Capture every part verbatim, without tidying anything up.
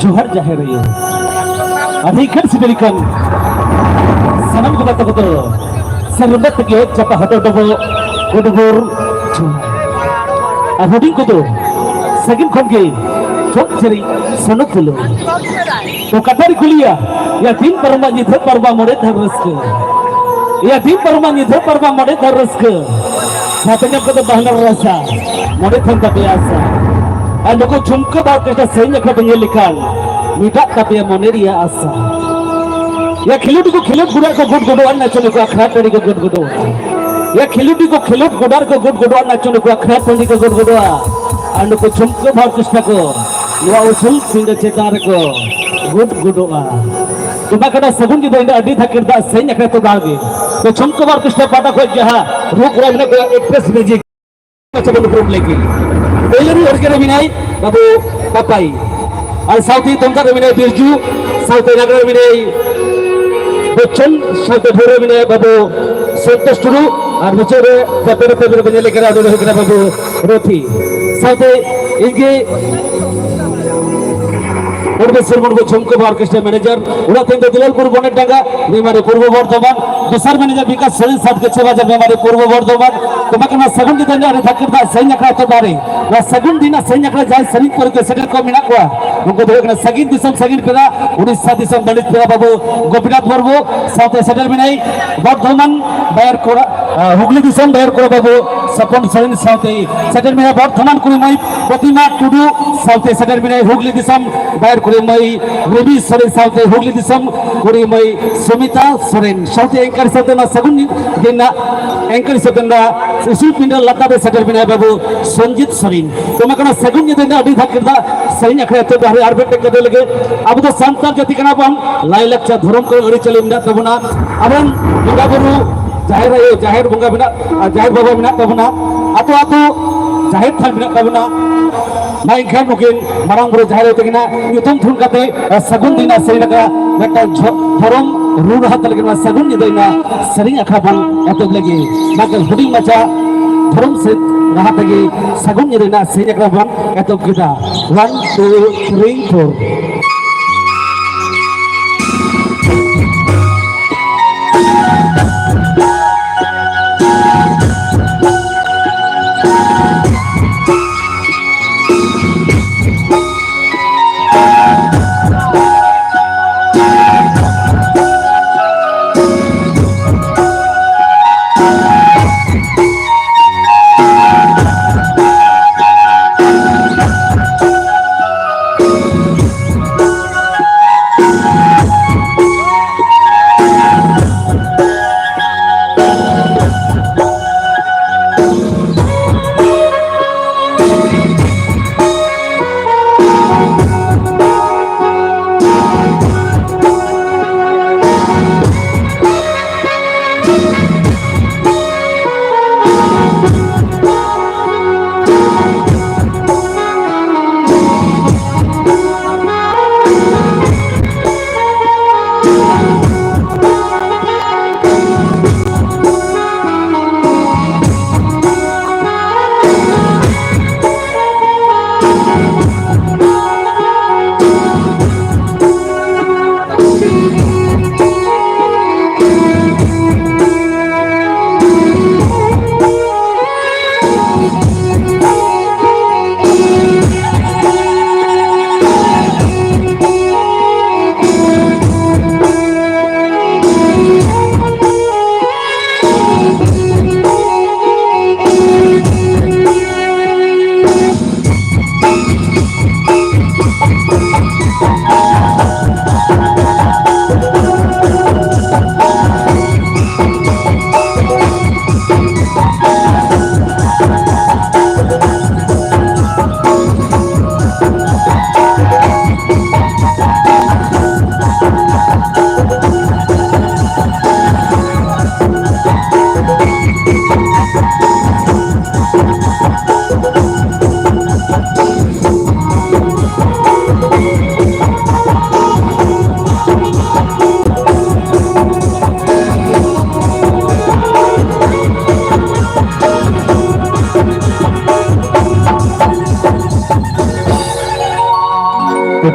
ᱡᱚᱦᱟᱨ ᱡᱟᱦᱮᱨ ᱟᱭᱳ᱾ ᱟᱹᱰᱤ ᱜᱟᱱ ᱥᱤᱵᱤᱞ ᱠᱟᱱ ᱥᱟᱱᱟᱢ ᱠᱚ ᱜᱟᱛᱮ ᱠᱚᱫᱚ ᱥᱮᱨᱢᱟ ᱛᱮᱜᱮ ᱪᱟᱯᱟ ᱦᱚᱴᱚ ᱰᱚᱵᱚ ᱠᱚᱰᱵᱚᱨ ᱡᱚᱦᱟᱨ᱾ ᱟᱨ ᱦᱩᱰᱤᱧ ᱠᱚᱫᱚ ᱥᱟᱺᱜᱤᱧ ᱠᱷᱚᱱ ᱜᱮ ᱪᱚᱴ ᱪᱮᱨᱤ ᱥᱚᱱᱚᱛ ᱛᱩᱞᱟᱹᱣ᱾ ᱛᱚ ᱠᱟᱛᱷᱟ ᱨᱮ ᱠᱩᱞᱤᱭᱟ, ᱭᱟ ᱫᱤᱱ ᱯᱟᱨᱚᱢᱟ ᱧᱤᱫᱟᱹ ᱯᱟᱨᱚᱢᱟ ᱢᱚᱬᱮ ᱫᱷᱟᱣ ᱨᱟᱹᱥᱠᱟᱹ᱾ ᱭᱟ ᱫᱤᱱ ᱯᱟᱨᱚᱢᱟ ᱧᱤᱫᱟᱹ ᱯᱟᱨᱚᱢᱟ ᱢᱚᱬᱮ ᱫᱷᱟᱣ ᱨᱟᱹᱥᱠᱟᱹ᱾ ᱥᱟᱛᱮᱧ ᱠᱚᱫᱚ ᱵᱟᱦᱱᱟᱨ ᱨᱟᱥᱟ ᱢᱚᱬᱮ ᱛᱷᱟᱱ ᱛᱟᱯᱮ ᱟᱥᱟ᱾ ᱟᱨ ᱱᱩᱠᱩ ᱡᱷᱩᱢᱠᱟᱹ ᱵᱟᱨ ᱠᱟᱴᱟ ᱥᱮᱨᱮᱧ ᱟᱠᱷᱲᱟ ᱯᱮ ᱧᱮᱞ ᱞᱮᱠᱷᱟᱱ ᱢᱮᱴᱟᱜ ᱛᱟᱯᱮᱭᱟ ᱢᱚᱱᱮ ᱨᱮᱭᱟᱜ ᱟᱥᱟ᱾ ᱭᱟ ᱠᱷᱮᱞᱳᱰ ᱠᱚ ᱠᱷᱮᱞᱳᱰ ᱜᱚᱰᱟ ᱨᱮᱠᱚ ᱜᱩᱰ ᱜᱩᱰᱚᱜᱼᱟ, ᱱᱟᱪᱚᱱᱤᱭᱟᱹ ᱠᱚ ᱟᱠᱷᱲᱟ ᱴᱟᱺᱰᱤ ᱠᱚ ᱜᱩᱰ ᱜᱩᱰᱚᱜᱼᱟ᱾ ᱭᱟ ᱠᱷᱮᱞᱳᱰ ᱠᱚ ᱠᱷᱮᱞᱳᱰ ᱜᱚᱰᱟ ᱨᱮᱠᱚ ᱜᱩᱰ ᱜᱩᱰᱚᱜᱼᱟ, ᱱᱟᱪᱚᱱᱤᱭᱟᱹ ᱠᱚ ᱟᱠᱷᱲᱟ ᱴᱟᱺᱰᱤ ᱠᱚ ᱜᱩᱰ ᱜᱩᱰᱚᱜᱼᱟ᱾ ᱟᱨ ᱱᱩᱠᱩ ᱡᱷᱩᱢᱠᱟᱹ ᱵᱟᱨ ᱠᱟᱴᱟ ᱠᱚ ᱱᱚᱣᱟ ᱩᱥᱩᱞ ᱯᱤᱸᱰᱟᱹ ᱪᱮᱛᱟᱱ ᱨᱮᱠᱚ ᱜᱩᱰ ᱜᱩᱰᱚᱜᱼᱟ᱾ ᱛᱚᱵᱮ ᱠᱟᱱᱟ ᱥᱟᱹᱜᱩᱱ ᱧᱤᱫᱟᱹ ᱤᱧ ᱫᱚ ᱟᱹᱰᱤ ᱫᱷᱟᱠᱮᱨ ᱫᱟᱜ ᱥᱮᱧ ᱟᱠᱷᱲᱟ ᱛᱚ ᱫᱟᱲ ᱜᱮ᱾ ᱛᱚ ᱡᱷᱩᱢᱠᱟᱹ ᱵᱟᱨ ᱠᱟᱴᱟ ᱯᱟᱦᱴᱟ ᱠᱷᱚᱱ ᱡᱟᱦᱟᱸ ᱨᱩ ᱠᱚᱲᱟ ᱢᱮᱱᱟᱜ ᱠᱚᱣᱟ, ᱮᱠᱴᱨᱮᱥ ᱢᱮᱡᱤᱠ᱾ ᱟᱪᱪᱷᱟ, ᱵᱚᱱ ᱩᱯᱨᱩᱢ ᱞᱟᱹᱜᱤᱫ ᱯᱳᱭᱞᱳ ᱨᱮ ᱚᱨᱜᱮᱱ ᱨᱮ ᱢᱮᱱᱟᱭ ᱵᱟᱹᱵᱩ ᱯᱟᱯᱟᱭ, ᱟᱨ ᱥᱟᱶᱛᱮ ᱛᱩᱢᱫᱟᱜ ᱨᱮ ᱢᱮᱱᱟᱭ ᱵᱤᱨᱡᱩ, ᱥᱟᱶᱛᱮ ᱱᱟᱜᱽᱨᱟ ᱨᱮ ᱢᱮᱱᱟᱭ ᱵᱚᱪᱪᱚᱱ, ᱥᱟᱶᱛᱮ ᱰᱷᱳᱞ ᱨᱮ ᱢᱮᱱᱟᱭ ᱵᱟᱹᱵᱩ ᱥᱚᱱᱛᱳᱥ ᱴᱩᱰᱩ, ᱟᱨ ᱢᱩᱪᱟᱹᱫ ᱨᱮ ᱡᱟᱯᱮ ᱨᱮ ᱯᱮ ᱵᱮᱨ ᱵᱮᱧᱮᱞ ᱠᱟᱱᱟ, ᱩᱱᱤ ᱫᱚ ᱦᱩᱭᱩᱜ ᱠᱟᱱᱟ ᱵᱟᱹᱵᱩ ᱨᱚᱛᱷᱤ᱾ ᱥᱟᱶᱛᱮ ᱤᱧ ᱜᱮ ᱯᱚᱨᱵᱮᱥ ᱥᱚᱨᱢᱚᱱ ᱠᱚ ᱡᱷᱩᱢᱠᱟᱹ ᱚᱨᱠᱮᱥᱴᱨᱟ ᱢᱮᱱᱮᱡᱟᱨ, ᱚᱲᱟᱜ ᱛᱤᱧ ᱫᱚ ᱫᱩᱞᱟᱞᱯᱩᱨ ᱵᱚᱱᱮᱴ ᱰᱟᱸᱜᱟ, ᱱᱤᱢᱟᱨᱮ ᱯᱩᱨᱵᱚ ᱵᱚᱨᱫᱷᱚᱢᱟᱱ, ᱫᱚᱥᱟᱨ ᱢᱮᱱᱮᱡᱟᱨ ᱵᱤᱠᱟᱥ ᱥᱚᱨᱮᱱ, ᱥᱟᱛ ᱜᱟᱪᱷᱤ ᱵᱟᱡᱟᱨ, ᱱᱤᱢᱟᱨᱮ ᱯᱩᱨᱵᱚ ᱵᱚᱨᱫᱷᱚᱢᱟᱱ᱾ ᱛᱚᱵᱮ ᱠᱟᱱᱟ ᱥᱟᱹᱜᱩᱱ ᱧᱤᱫᱟᱹ ᱨᱮᱱᱟᱜ ᱟᱹᱰᱤ ᱫᱷᱟᱠᱮᱨ ᱫᱟᱜ ᱥᱮᱨᱮᱧ ᱟᱠᱷᱲᱟ ᱛᱚᱵᱟᱨᱮ ᱱᱚᱣᱟ ᱥᱟᱹᱜᱩᱱ ᱫᱤᱱ ᱟᱨ ᱥᱮᱨᱮᱧ ᱟᱠᱷᱲᱟ ᱡᱟᱦᱟᱸᱭ ᱥᱮᱨᱮᱧ ᱯᱟᱹᱨᱠᱟᱹ ᱥᱮᱴᱮᱨ ᱠᱚ ᱢᱮᱱᱟᱜ ᱠᱚᱣᱟ, ᱩᱱᱠᱩ ᱫᱚ ᱦᱩᱭᱩᱜ ᱠᱟᱱᱟ ᱥᱟᱺᱜᱤᱧ ᱫᱤᱥᱚᱢ ᱥᱟᱺᱜᱤᱧ ᱯᱮᱲᱟ, ᱩᱲᱤᱥᱥᱟ ᱫᱤᱥᱚᱢ ᱫᱟᱹᱞᱤᱛ ᱯᱮᱲᱟ ᱵᱟᱹᱵᱩ ᱜᱳᱯᱤᱱᱟᱛᱷ ᱢᱩᱨᱢᱩ, ᱥᱟᱶᱛᱮ ᱥᱮᱴᱮᱨ ᱢᱮᱱᱟᱭ ᱵᱚᱨᱫᱷᱚᱢᱟᱱ ᱵᱟᱭᱟᱨ ᱠᱚᱲᱟ, ᱟᱸ, ᱦᱩᱜᱽᱞᱤ ᱫᱤᱥᱚᱢ ᱵᱟᱭᱟᱨ ᱠᱚᱲᱟ ᱵᱟᱹᱵᱩ ᱥᱚᱯᱚᱱ ᱥᱚᱨᱮᱱ, ᱥᱟᱶᱛᱮ ᱥᱮᱴᱮᱨ ᱢᱮᱱᱟᱭ ᱵᱚᱨᱫᱷᱚᱢᱟᱱ ᱠᱩᱲᱤ ᱢᱟᱹᱭ ᱯᱨᱚᱛᱤᱢᱟ ᱴᱩᱰᱩ, ᱥᱟᱶᱛᱮ ᱥᱮᱴᱮᱨ ᱢᱮᱱᱟᱭ ᱦᱩᱜᱽᱞᱤ ᱫᱤᱥᱚᱢ ᱵᱟᱭᱟᱨ ᱠᱩᱲᱤ ᱢᱟᱹᱭ ᱨᱚᱵᱤ ᱥᱚᱨᱮᱱ, ᱥᱟᱶᱛᱮ ᱦᱩᱜᱽᱞᱤ ᱫᱤᱥᱚᱢ ᱠᱩᱲᱤ ᱢᱟᱹᱭ ᱥᱩᱢᱤᱛᱟ ᱥᱚᱨᱮᱱ, ᱥᱟᱶᱛᱮ ᱮᱝᱠᱟᱨ ᱦᱤᱥᱟᱹᱵ ᱛᱮ ᱚᱱᱟ ᱥᱟᱹᱜᱩᱱ ᱫᱤᱱ ᱨᱮᱱᱟᱜ ᱮᱝᱠᱟᱨ ᱦᱤᱥᱟᱹᱵ ᱛᱮ ᱚᱱᱟ ᱩᱥᱩᱞ ᱯᱤᱸᱰᱟᱹ ᱞᱟᱛᱟᱨ ᱨᱮ ᱥᱮᱴᱮᱨ ᱢᱮᱱᱟᱭ ᱵᱟᱹᱵᱩ ᱥᱚᱧᱡᱤᱛ ᱥᱚᱨᱮᱱ᱾ ᱛᱚ ᱚᱱᱟ ᱠᱟᱱᱟ ᱥᱟᱹᱜᱩᱱ ᱧᱤᱫᱟᱹ ᱨᱮᱱᱟᱜ ᱟᱹᱰᱤ ᱫᱷᱟᱠᱮᱨ ᱫᱟᱜ ᱥᱮᱨᱮᱧ ᱟᱠᱷᱲᱟ ᱮᱛᱚᱦᱚᱵ ᱰᱟᱦᱟᱨ ᱨᱮ ᱟᱨ ᱢᱤᱫᱴᱮᱱ ᱠᱟᱛᱷᱟ ᱞᱟᱹᱜᱤᱫ, ᱟᱵᱚ ᱫᱚ ᱥᱟᱱᱛᱟᱲ ᱡᱟᱹᱛᱤ ᱠᱟᱱᱟ ᱵᱚᱱ, ᱞᱟᱭᱼᱞᱟᱠᱪᱟᱨ, ᱫᱷᱚᱨᱚᱢ ᱠᱚ, ᱟᱹᱨᱤᱪᱟᱹᱞᱤ ᱢᱮᱱᱟᱜ ᱛᱟᱵᱚᱱᱟ, ᱟᱵᱚᱨᱮᱱ ᱵᱚᱸᱜᱟ ᱵᱩᱨᱩ, ᱡᱟᱦᱮᱨ ᱟᱭᱳ, ᱡᱟᱦᱮᱨ ᱵᱚᱸᱜᱟ ᱢᱮᱱᱟᱜ, ᱟᱨ ᱡᱟᱦᱮᱨ ᱵᱟᱵᱟ ᱢᱮᱱᱟᱜ ᱛᱟᱵᱚᱱᱟ, ᱟᱛᱳ ᱟᱛᱳ ᱡᱟᱦᱮᱨ ᱛᱷᱟᱱ ᱢᱮᱱᱟᱜ ᱛᱟᱵᱚᱱᱟ᱾ ᱢᱟ ᱮᱱᱠᱷᱟᱱ ᱱᱩᱠᱤᱱ ᱢᱟᱨᱟᱝ ᱵᱩᱨᱩ ᱡᱟᱦᱮᱨ ᱟᱭᱳ ᱛᱟᱹᱠᱤᱱᱟᱜ ᱧᱩᱛᱩᱢ ᱛᱷᱩᱢ ᱠᱟᱛᱮ, ᱟᱨ ᱥᱟᱹᱜᱩᱱ ᱫᱤᱱ ᱟᱨ ᱥᱮᱨᱮᱧ ᱟᱠᱷᱲᱟ ᱢᱤᱫᱴᱟᱝ ᱡᱷᱚ-, ᱫᱷᱚᱨᱚᱢ ᱨᱩ ᱨᱟᱦᱟ ᱛᱟᱞᱟ ᱠᱤᱱ ᱱᱚᱣᱟ ᱥᱟᱹᱜᱩᱱ ᱧᱤᱫᱟᱹ ᱨᱮᱱᱟᱜ ᱥᱮᱨᱮᱧ ᱟᱠᱷᱲᱟ ᱵᱚᱱ ᱮᱛᱚᱦᱚᱵ ᱞᱟᱹᱜᱤᱫ᱾ ᱢᱮᱱᱠᱷᱟᱱ ᱦᱩᱰᱤᱧ ᱢᱟᱪᱷᱟ ᱫᱷᱚᱨᱚᱢ ᱥᱮ ᱞᱟᱦᱟ ᱛᱮᱜᱮ ᱥᱟᱹᱜᱩᱱ ᱧᱤᱫᱟᱹ ᱨᱮᱱᱟᱜ ᱥᱮᱨᱮᱧ ᱟᱠᱷᱲᱟ ᱵᱚᱱ ᱮᱛᱚᱦᱚᱵ ᱠᱮᱫᱟ᱾ One, two, three, four.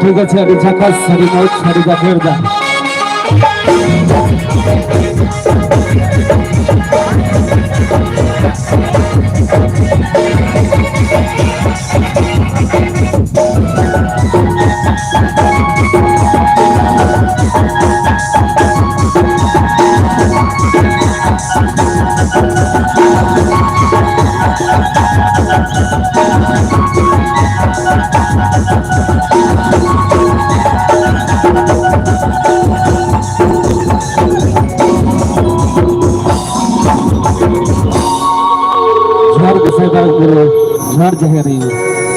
ᱴᱷᱤᱠ ᱟᱪᱷᱮ, ᱟᱹᱰᱤ ᱡᱷᱟᱠᱟᱥ, ᱟᱹᱰᱤ ᱢᱚᱡᱽ, ᱟᱹᱰᱤ ᱡᱟᱠᱮᱨ ᱫᱟ᱾ ᱡᱚᱦᱟᱨ ᱜᱚᱸᱥᱟᱭ ᱵᱟᱵᱟ ᱵᱩᱨᱩ, ᱡᱚᱦᱟᱨ ᱡᱟᱦᱮᱨ ᱟᱭᱳ᱾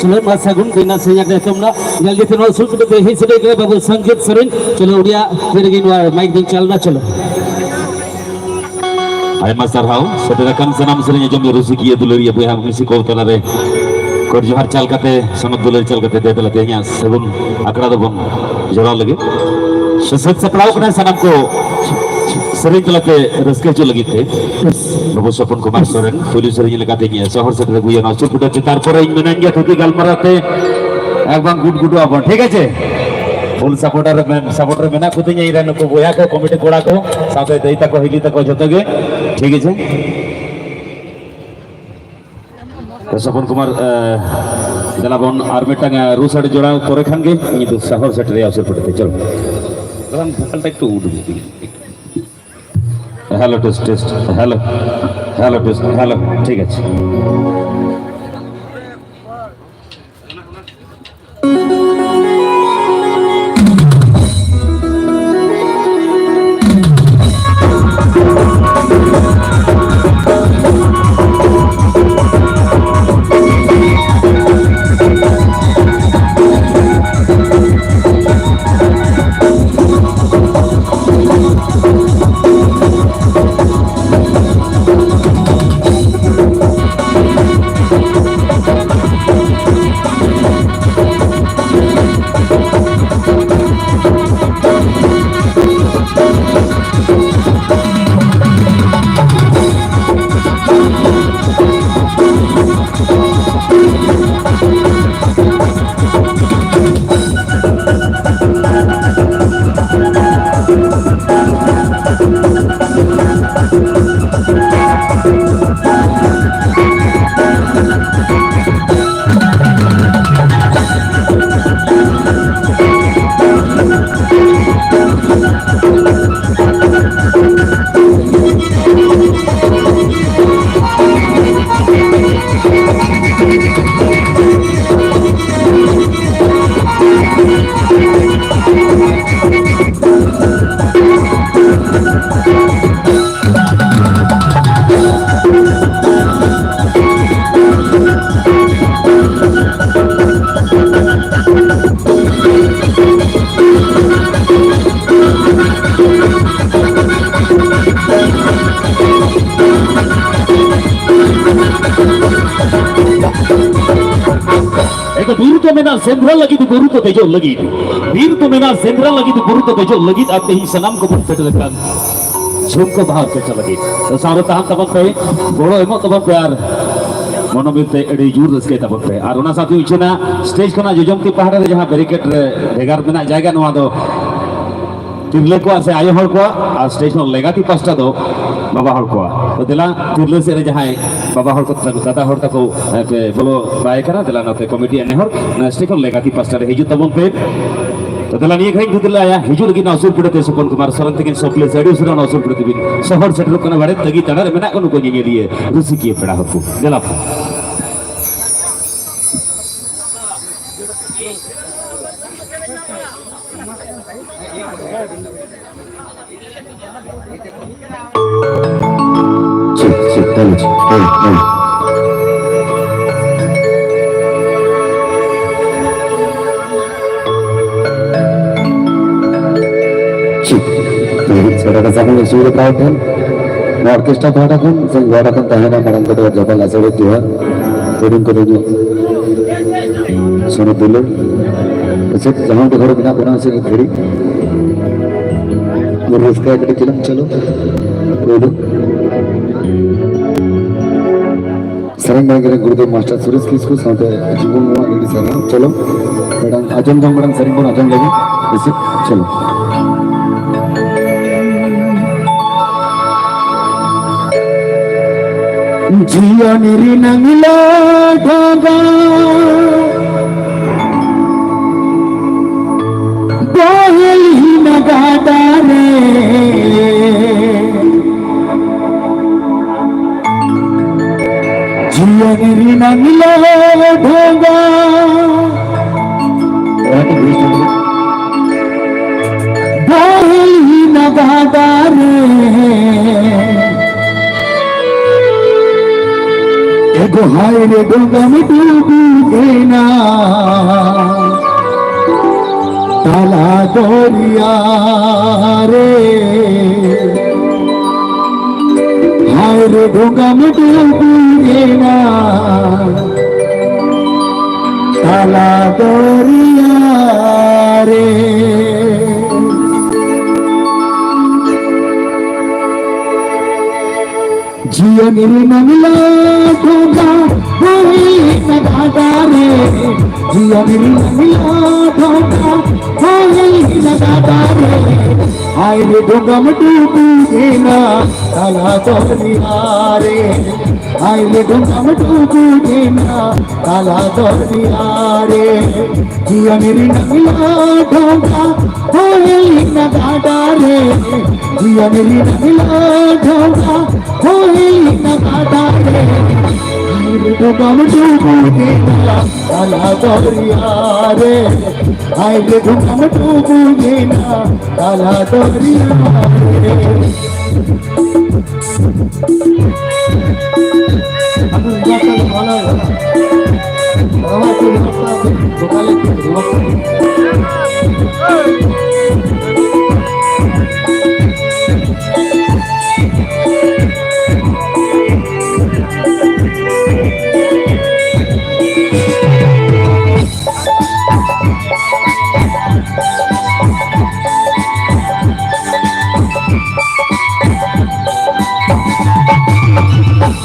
ᱪᱚᱞᱚ ᱢᱟ ᱥᱟᱹᱜᱩᱱ ᱠᱚ ᱮᱱᱟ ᱥᱮ ᱧᱟᱜ ᱮᱛᱚᱢ ᱱᱟ᱾ ᱧᱮᱞ ᱜᱮ ᱛᱮ ᱱᱚᱣᱟ ᱥᱩᱨ ᱠᱚᱫᱚ ᱯᱮ ᱦᱮᱡ ᱥᱮᱴᱮᱨ ᱠᱟᱱᱟ ᱵᱟᱵᱩ ᱥᱚᱝᱜᱤᱛ ᱥᱚᱨᱮᱱ᱾ ᱪᱚᱞᱚ ᱩᱱᱤᱭᱟᱜ ᱛᱤ ᱨᱮᱜᱮ ᱱᱚᱣᱟ ᱢᱟᱭᱤᱠ ᱫᱚᱧ ᱪᱟᱞ ᱮᱫᱟ, ᱪᱚᱞᱚ᱾ ᱟᱭᱢᱟ ᱥᱟᱨᱦᱟᱣ ᱥᱮᱴᱮᱨ ᱟᱠᱟᱱ ᱥᱟᱱᱟᱢ ᱥᱮᱨᱮᱧ ᱟᱸᱡᱚᱢ ᱨᱩᱥᱤᱠᱤᱭᱟᱹ ᱫᱩᱞᱟᱹᱲᱤᱭᱟᱹ ᱵᱚᱭᱦᱟ ᱢᱤᱥᱤ ᱠᱚ ᱛᱟᱞᱟᱨᱮ ᱜᱚᱰ ᱡᱚᱦᱟᱨ ᱪᱟᱞ ᱠᱟᱛᱮ, ᱥᱚᱱᱚᱛ ᱫᱩᱞᱟᱹᱲ ᱪᱟᱞ ᱠᱟᱛᱮ ᱫᱮ ᱫᱮᱞᱟ ᱛᱮᱦᱮᱧᱟᱜ ᱥᱟᱹᱜᱩᱱ ᱟᱠᱷᱲᱟ ᱫᱚᱵᱚᱱ ᱡᱚᱲᱟᱣ ᱞᱟᱹᱜᱤᱫ᱾ ᱥᱟᱹᱛ ᱥᱟᱯᱲᱟᱣ ᱠᱟᱱᱟ ᱥᱟᱱᱟᱢ ᱠᱚ ᱥᱮᱨᱮᱧ ᱛᱟᱞᱟᱛᱮ ᱨᱟᱹᱥᱠᱟᱹ ᱦᱚᱪᱚ ᱞᱟᱹᱜᱤᱫ ᱛᱮ᱾ ᱵᱟᱹᱵᱩ ᱥᱚᱯᱚᱱ ᱠᱩᱢᱟᱨ ᱥᱚᱨᱮᱱ ᱯᱩᱭᱞᱩ ᱥᱮᱨᱮᱧ ᱞᱮᱠᱟᱛᱮ ᱤᱧ ᱥᱚᱦᱚᱨ ᱥᱮᱴᱮᱨ ᱟᱹᱜᱩᱭᱟ ᱱᱚᱣᱟ ᱥᱩᱨ ᱯᱩᱴᱟᱹ ᱪᱮᱛᱟᱱ ᱯᱚᱨᱮ ᱤᱧ ᱢᱮᱱᱟᱹᱧ ᱜᱮᱭᱟ ᱛᱷᱩᱛᱤ ᱜᱟᱞᱢᱟᱨᱟᱣ ᱛᱮ ᱮᱠᱫᱚᱢ ᱜᱩᱰ ᱜᱩᱰᱩ ᱟᱵᱚᱱ, ᱴᱷᱤᱠ ᱟᱪᱷᱮ? ᱯᱷᱩᱞ ᱥᱟᱯᱳᱨᱴᱟᱨ ᱨᱮ ᱢᱮᱱ-, ᱥᱟᱯᱳᱨᱴ ᱨᱮ ᱢᱮᱱᱟᱜ ᱠᱚᱛᱤᱧᱟ ᱤᱧ ᱨᱮᱱ ᱱᱩᱠᱩ ᱵᱚᱭᱦᱟ ᱠᱚ, ᱠᱚᱢᱤᱴᱤ ᱠᱚᱲᱟ ᱠᱚ, ᱥᱟᱶᱛᱮ ᱫᱟᱹᱭ ᱛᱟᱠᱚ, ᱦᱤᱞᱤ ᱛᱟᱠᱚ, ᱡᱚᱛᱚ ᱜᱮ, ᱴᱷᱤᱠ ᱟᱪᱷᱮ? ᱥᱚᱯᱚᱱ ᱠᱩᱢᱟᱨ, ᱮ, ᱫᱮᱞᱟ ᱵᱚᱱ ᱟᱨ ᱢᱤᱫᱴᱟᱝ, ᱮ, ᱨᱩ ᱥᱟᱰᱮ ᱡᱚᱲᱟᱣ ᱯᱚᱨᱮ ᱠᱷᱟᱱ ᱜᱮ ᱤᱧ ᱫᱚ ᱥᱚᱦᱚᱨ ᱥᱮᱴᱮᱨ ᱨᱮᱭᱟᱜ ᱩᱥᱟᱹᱨ ᱯᱚᱨᱮ ᱛᱮ, ᱪᱚᱞᱚ᱾ ᱵᱷᱳᱠᱟᱞᱴᱟ ᱮᱠᱴᱩ ᱩᱰᱩᱠ ᱫᱤ᱾ Hello, test, test, hello, hello, test, hello, ᱴᱷᱤᱠ ᱟᱪᱷᱮ᱾ ᱵᱤᱨ ᱫᱚ ᱢᱮᱱᱟᱜ ᱥᱮᱸᱫᱽᱨᱟ ᱞᱟᱹᱜᱤᱫ, ᱵᱩᱨᱩ ᱫᱚ ᱫᱮᱡᱚᱜ ᱞᱟᱹᱜᱤᱫ᱾ ᱵᱤᱨ ᱫᱚ ᱢᱮᱱᱟᱜ ᱥᱮᱸᱫᱽᱨᱟ ᱞᱟᱹᱜᱤᱫ, ᱵᱩᱨᱩ ᱫᱚ ᱫᱮᱡᱚᱜ ᱞᱟᱹᱜᱤᱫ᱾ ᱟᱨ ᱛᱮᱦᱮᱧ ᱥᱟᱱᱟᱢ ᱠᱚᱵᱚᱱ ᱥᱮᱴᱮᱨ ᱟᱠᱟᱱ ᱡᱷᱩᱢᱠᱟᱹ ᱵᱟᱦᱟ ᱪᱟᱪᱟ ᱞᱟᱹᱜᱤᱫ᱾ ᱛᱚ ᱥᱟᱶᱨᱮ ᱛᱟᱦᱮᱱ ᱛᱟᱵᱚᱱ ᱯᱮ, ᱜᱚᱲᱚ ᱮᱢᱚᱜ ᱛᱟᱵᱚᱱ ᱯᱮ ᱟᱨ ᱢᱚᱱᱚᱢᱤᱞ ᱛᱮ ᱟᱹᱰᱤ ᱡᱳᱨ ᱨᱟᱹᱥᱠᱟᱹᱭ ᱛᱟᱵᱚᱱ ᱯᱮ᱾ ᱟᱨ ᱚᱱᱟ ᱥᱟᱶᱛᱮ ᱩᱪᱷᱟᱹᱱᱟ ᱥᱴᱮᱡᱽ ᱠᱷᱚᱱᱟᱜ ᱡᱚᱡᱚᱢ ᱛᱤ ᱯᱟᱦᱴᱟ ᱨᱮ ᱡᱟᱦᱟᱸ ᱵᱮᱨᱤᱠᱮᱰ ᱨᱮ ᱵᱷᱮᱜᱟᱨ ᱢᱮᱱᱟᱜ ᱡᱟᱭᱜᱟ, ᱱᱚᱣᱟ ᱫᱚ ᱛᱤᱨᱞᱟᱹ ᱠᱚᱣᱟᱜ ᱥᱮ ᱟᱭᱳ ᱦᱚᱲ ᱠᱚᱣᱟᱜ, ᱟᱨ ᱥᱴᱮᱡᱽ ᱠᱷᱚᱱ ᱞᱮᱸᱜᱟ ᱛᱤ ᱯᱟᱥᱴᱟ ᱫᱚ ᱵᱟᱵᱟ ᱦᱚᱲ ᱠᱚᱣᱟᱜ᱾ ᱛᱚ ᱫᱮᱞᱟ, ᱛᱤᱨᱞᱟᱹ ᱥᱮᱫ ᱨᱮ ᱡᱟᱦᱟᱸᱭ ᱵᱟᱵᱟ ᱦᱚᱲ ᱠᱚ, ᱫᱟᱫᱟ ᱦᱚᱲ ᱛᱟᱠᱚ, ᱮ, ᱯᱮ ᱵᱚᱞᱚ ᱵᱟᱭ ᱠᱟᱱᱟ, ᱫᱮᱞᱟ ᱱᱚᱛᱮ ᱠᱚᱢᱤᱴᱤ ᱱᱮᱦᱚᱨ, ᱚᱱᱟ ᱥᱴᱮᱡᱽ ᱠᱷᱚᱱ ᱞᱮᱸᱜᱟ ᱛᱤ ᱯᱟᱥᱴᱟ ᱨᱮ ᱦᱤᱡᱩᱜ ᱛᱟᱵᱚᱱ ᱯᱮ᱾ ᱛᱚ ᱫᱮᱞᱟ, ᱱᱤᱭᱟᱹ ᱜᱷᱟᱹᱲᱤᱡ ᱫᱩᱫᱩᱞᱟᱭᱟ ᱦᱤᱡᱩᱜ ᱞᱟᱹᱜᱤᱫ ᱱᱚᱣᱟ ᱥᱩᱨ ᱯᱤᱲᱟᱹ ᱛᱮ ᱥᱚᱯᱚᱱ ᱠᱩᱢᱟᱨ ᱥᱚᱨᱮᱱ ᱛᱟᱹᱠᱤᱱ ᱥᱚᱠᱞᱮ ᱥᱮ ᱟᱹᱰᱤ ᱩᱥᱟᱹᱨᱟ ᱱᱚᱣᱟ ᱥᱩᱨ ᱯᱤᱲᱟᱹ ᱛᱮᱵᱤᱱ ᱥᱚᱦᱚᱨ ᱥᱮᱴᱮᱨᱚᱜ ᱠᱟᱱᱟ᱾ ᱵᱟᱲᱮ ᱛᱟᱹᱜᱤ ᱛᱟᱲᱟ ᱨᱮ ᱢᱮᱱᱟᱜ ᱠᱚ ᱱᱩᱠᱩ ᱧᱮᱧᱮᱞᱤᱭᱟᱹ ᱨᱩᱥᱤᱠᱤᱭᱟᱹ ᱯᱮᱲᱟ ᱦᱚᱲ ᱠᱚ᱾ ᱫᱮᱞᱟ ᱯᱮ᱾ ᱪᱮᱫ, ᱪᱮᱫ, ᱛᱟᱦᱞᱮ ᱪᱮᱫ? ᱦᱳᱭ, ᱦᱳᱭ᱾ ᱪᱮᱫ? ᱛᱟᱦᱞᱮ ᱥᱟᱹᱜᱩᱱ ᱥᱩᱨ ᱯᱟᱦᱴᱟ ᱠᱷᱚᱱ, ᱱᱚᱣᱟ ᱚᱨᱠᱮᱥᱴᱨᱟ ᱯᱟᱦᱴᱟ ᱠᱷᱚᱱ, ᱥᱮ ᱜᱚᱰ ᱟᱠᱟᱱ ᱛᱟᱦᱮᱱᱟ, ᱢᱟᱲᱟᱝ ᱠᱚᱫᱚ ᱡᱚᱛᱚ ᱞᱟᱥᱟᱲᱦᱮᱫ ᱡᱚᱦᱟᱨ, ᱦᱩᱰᱤᱧ ᱠᱚᱫᱚ ᱧᱚᱜ ᱥᱚᱱᱚᱛ ᱫᱩᱞᱟᱹᱲ᱾ ᱪᱮᱫ ᱡᱟᱦᱟᱸ ᱜᱮ ᱦᱚᱲ ᱢᱮᱱᱟᱜ ᱵᱚᱱᱟ, ᱥᱮ ᱱᱤᱛ ᱜᱷᱟᱹᱲᱤᱡ ᱨᱟᱹᱥᱠᱟᱹ ᱠᱟᱹᱴᱤᱡ ᱪᱮᱞᱟᱝ ᱪᱚᱞᱚ᱾ ᱯᱳᱭᱞᱳ ᱥᱮᱨᱮᱧ ᱢᱟᱲᱟᱝ ᱨᱮ ᱜᱩᱨᱩᱫᱮᱵ ᱢᱟᱥᱴᱟᱨ ᱥᱩᱨᱮᱥ ᱠᱤᱥᱠᱩ ᱥᱟᱶᱛᱮ ᱡᱤᱵᱚᱱ ᱱᱚᱣᱟ ᱟᱹᱰᱤ ᱥᱟᱨᱦᱟᱣ᱾ ᱪᱚᱞᱚ, ᱢᱟᱲᱟᱝ ᱟᱸᱡᱚᱢ ᱡᱚᱝ ᱢᱟᱲᱟᱝ ᱥᱮᱨᱮᱧ ᱵᱚᱱ ᱟᱸᱡᱚᱢ ᱞᱮᱜᱮ᱾ ᱦᱮᱸᱥᱮ? ᱪᱚᱞᱚ᱾ ᱡᱤᱭᱚᱱ ᱨᱮᱱᱟᱝ ᱞᱟᱰᱷᱟᱜᱟ ᱵᱚᱦᱮᱞ ᱦᱤᱱᱟ ᱜᱟᱰᱟ ᱨᱮ᱾ ᱡᱤᱭᱚᱱ ᱨᱮᱱᱟᱝ ᱞᱟᱰᱷᱟᱜᱟ ᱵᱚᱦᱮᱞ ᱦᱤᱱᱟ ᱜᱟᱰᱟ ᱨᱮ᱾ ᱮ ᱜᱳ ᱦᱟᱭ ᱨᱮ ᱰᱚᱸᱜᱟᱢ ᱰᱩᱵᱩᱡ ᱮᱱᱟ ᱛᱟᱞᱟ ᱫᱚᱨᱭᱟ ᱨᱮ᱾ ᱦᱟᱭ ᱨᱮ ᱰᱚᱸᱜᱟᱢ ᱰᱩᱵᱩᱡ ᱮᱱᱟ ᱛᱟᱞᱟ ᱫᱚᱨᱭᱟ ᱨᱮ᱾ ᱡᱤᱭᱚᱱ ᱨᱮᱱᱟᱝ ᱞᱟᱰᱷᱚᱜᱟ ᱵᱚᱦᱮᱞ ᱮᱱᱟ ᱜᱟᱰᱟ ᱨᱮ, ᱡᱤᱭᱚᱱ ᱨᱮᱱᱟᱝ ᱞᱟᱰᱷᱚᱜᱟ ᱵᱚᱦᱮᱞ ᱮᱱᱟ ᱜᱟᱰᱟ ᱨᱮ, ᱦᱟᱭ ᱨᱮ ᱰᱷᱚᱸᱜᱟᱢ ᱰᱩᱵᱩᱡ ᱮᱱᱟ ᱛᱟᱞᱟ ᱫᱚᱨᱭᱟ ᱨᱮ, ᱦᱟᱭ ᱨᱮ ᱰᱷᱚᱸᱜᱟᱢ ᱰᱩᱵᱩᱡ ᱮᱱᱟ ᱛᱟᱞᱟ ᱫᱚᱨᱭᱟ ᱨᱮ᱾ ᱡᱤᱭᱚᱱ ᱨᱮᱱᱟᱝ ᱞᱟᱰᱷᱚᱜᱟ ᱵᱚᱦᱮᱞ ᱮᱱᱟ ᱜᱟᱰᱟ ᱨᱮ, ᱡᱤᱭᱚᱱ ᱨᱮᱱᱟᱝ ᱞᱟᱰᱷᱚᱜᱟ ᱵᱚᱦᱮᱞ ᱮᱱᱟ ᱜᱟᱰᱟ ᱨᱮ᱾ ᱦᱟᱭ ᱨᱮ ᱰᱷᱚᱸᱜᱟᱢ ᱰᱩᱵᱩᱡ ᱮᱱᱟ ᱛᱟᱞᱟ ᱫᱚᱨᱭᱟ ᱨᱮ, ᱦᱟᱭ ᱨᱮ ᱰᱷᱚᱸᱜᱟᱢ ᱰᱩᱵᱩᱡ ᱮᱱᱟ ᱛᱟᱞᱟ ᱫᱚᱨᱭᱟ ᱨᱮ᱾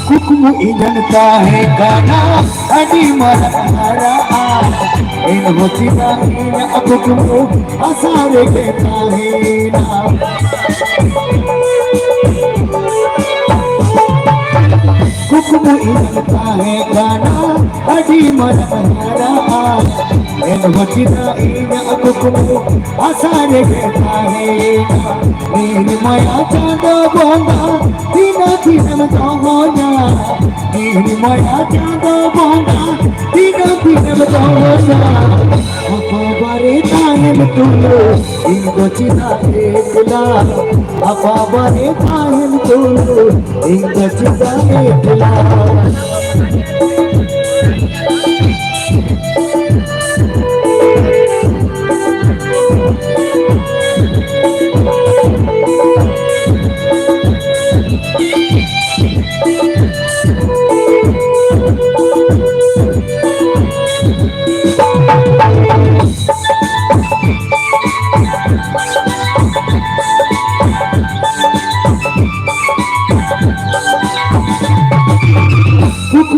ᱠᱩᱠᱢᱩ ᱤᱧᱟᱹᱝ ᱛᱟᱦᱮᱸ ᱠᱟᱱᱟ ᱟᱹᱰᱤ ᱢᱟᱨᱟᱝ ᱦᱟᱨᱟᱜᱼᱟ, ᱮᱱᱦᱚᱸ ᱪᱮᱫᱟᱜ ᱤᱧᱟᱹᱜ ᱠᱩᱠᱢᱩ ᱟᱥᱟ ᱨᱮᱜᱮ ᱛᱟᱦᱮᱸᱭᱮᱱᱟ᱾ ᱠᱩᱠᱢᱩ ᱤᱧᱟᱹᱝ ᱛᱟᱦᱮᱸ ᱠᱟᱱᱟ ᱟᱹᱰᱤ ᱢᱟᱨᱟᱝ ᱦᱟᱨᱟᱜᱼᱟ, ᱮᱱᱦᱚᱸ ᱪᱮᱫᱟᱜ ᱤᱧᱟᱹᱜ ᱠᱩᱠᱢᱩ ᱟᱥᱟ ᱨᱮᱜᱮ ᱛᱟᱦᱮᱸᱭᱮᱱᱟ᱾ ᱱᱤᱨᱢᱟᱭᱟ ᱪᱟᱸᱫᱚ ᱵᱚᱸᱜᱟ, ᱛᱤᱱᱟᱹᱜ ᱫᱤᱱᱮᱢ ᱫᱚᱦᱚᱭᱟ? ᱱᱤᱨᱢᱟᱭᱟ ᱪᱟᱸᱫᱚ ᱵᱚᱸᱜᱟ, ᱛᱤᱱᱟᱹᱜ ᱫᱤᱱᱮᱢ ᱫᱚᱦᱚᱭᱟ? ᱟᱯᱟ ᱵᱟᱨᱮ ᱛᱟᱦᱮᱱ ᱛᱩᱞᱩᱡ ᱤᱧ ᱫᱚ ᱪᱮᱫᱟᱜ ᱮᱠᱞᱟ? ᱟᱯᱟ ᱵᱟᱨᱮ ᱛᱟᱦᱮᱱ ᱛᱩᱞᱩᱡ ᱤᱧ ᱫᱚ ᱪᱮᱫᱟᱜ ᱮᱠᱞᱟ?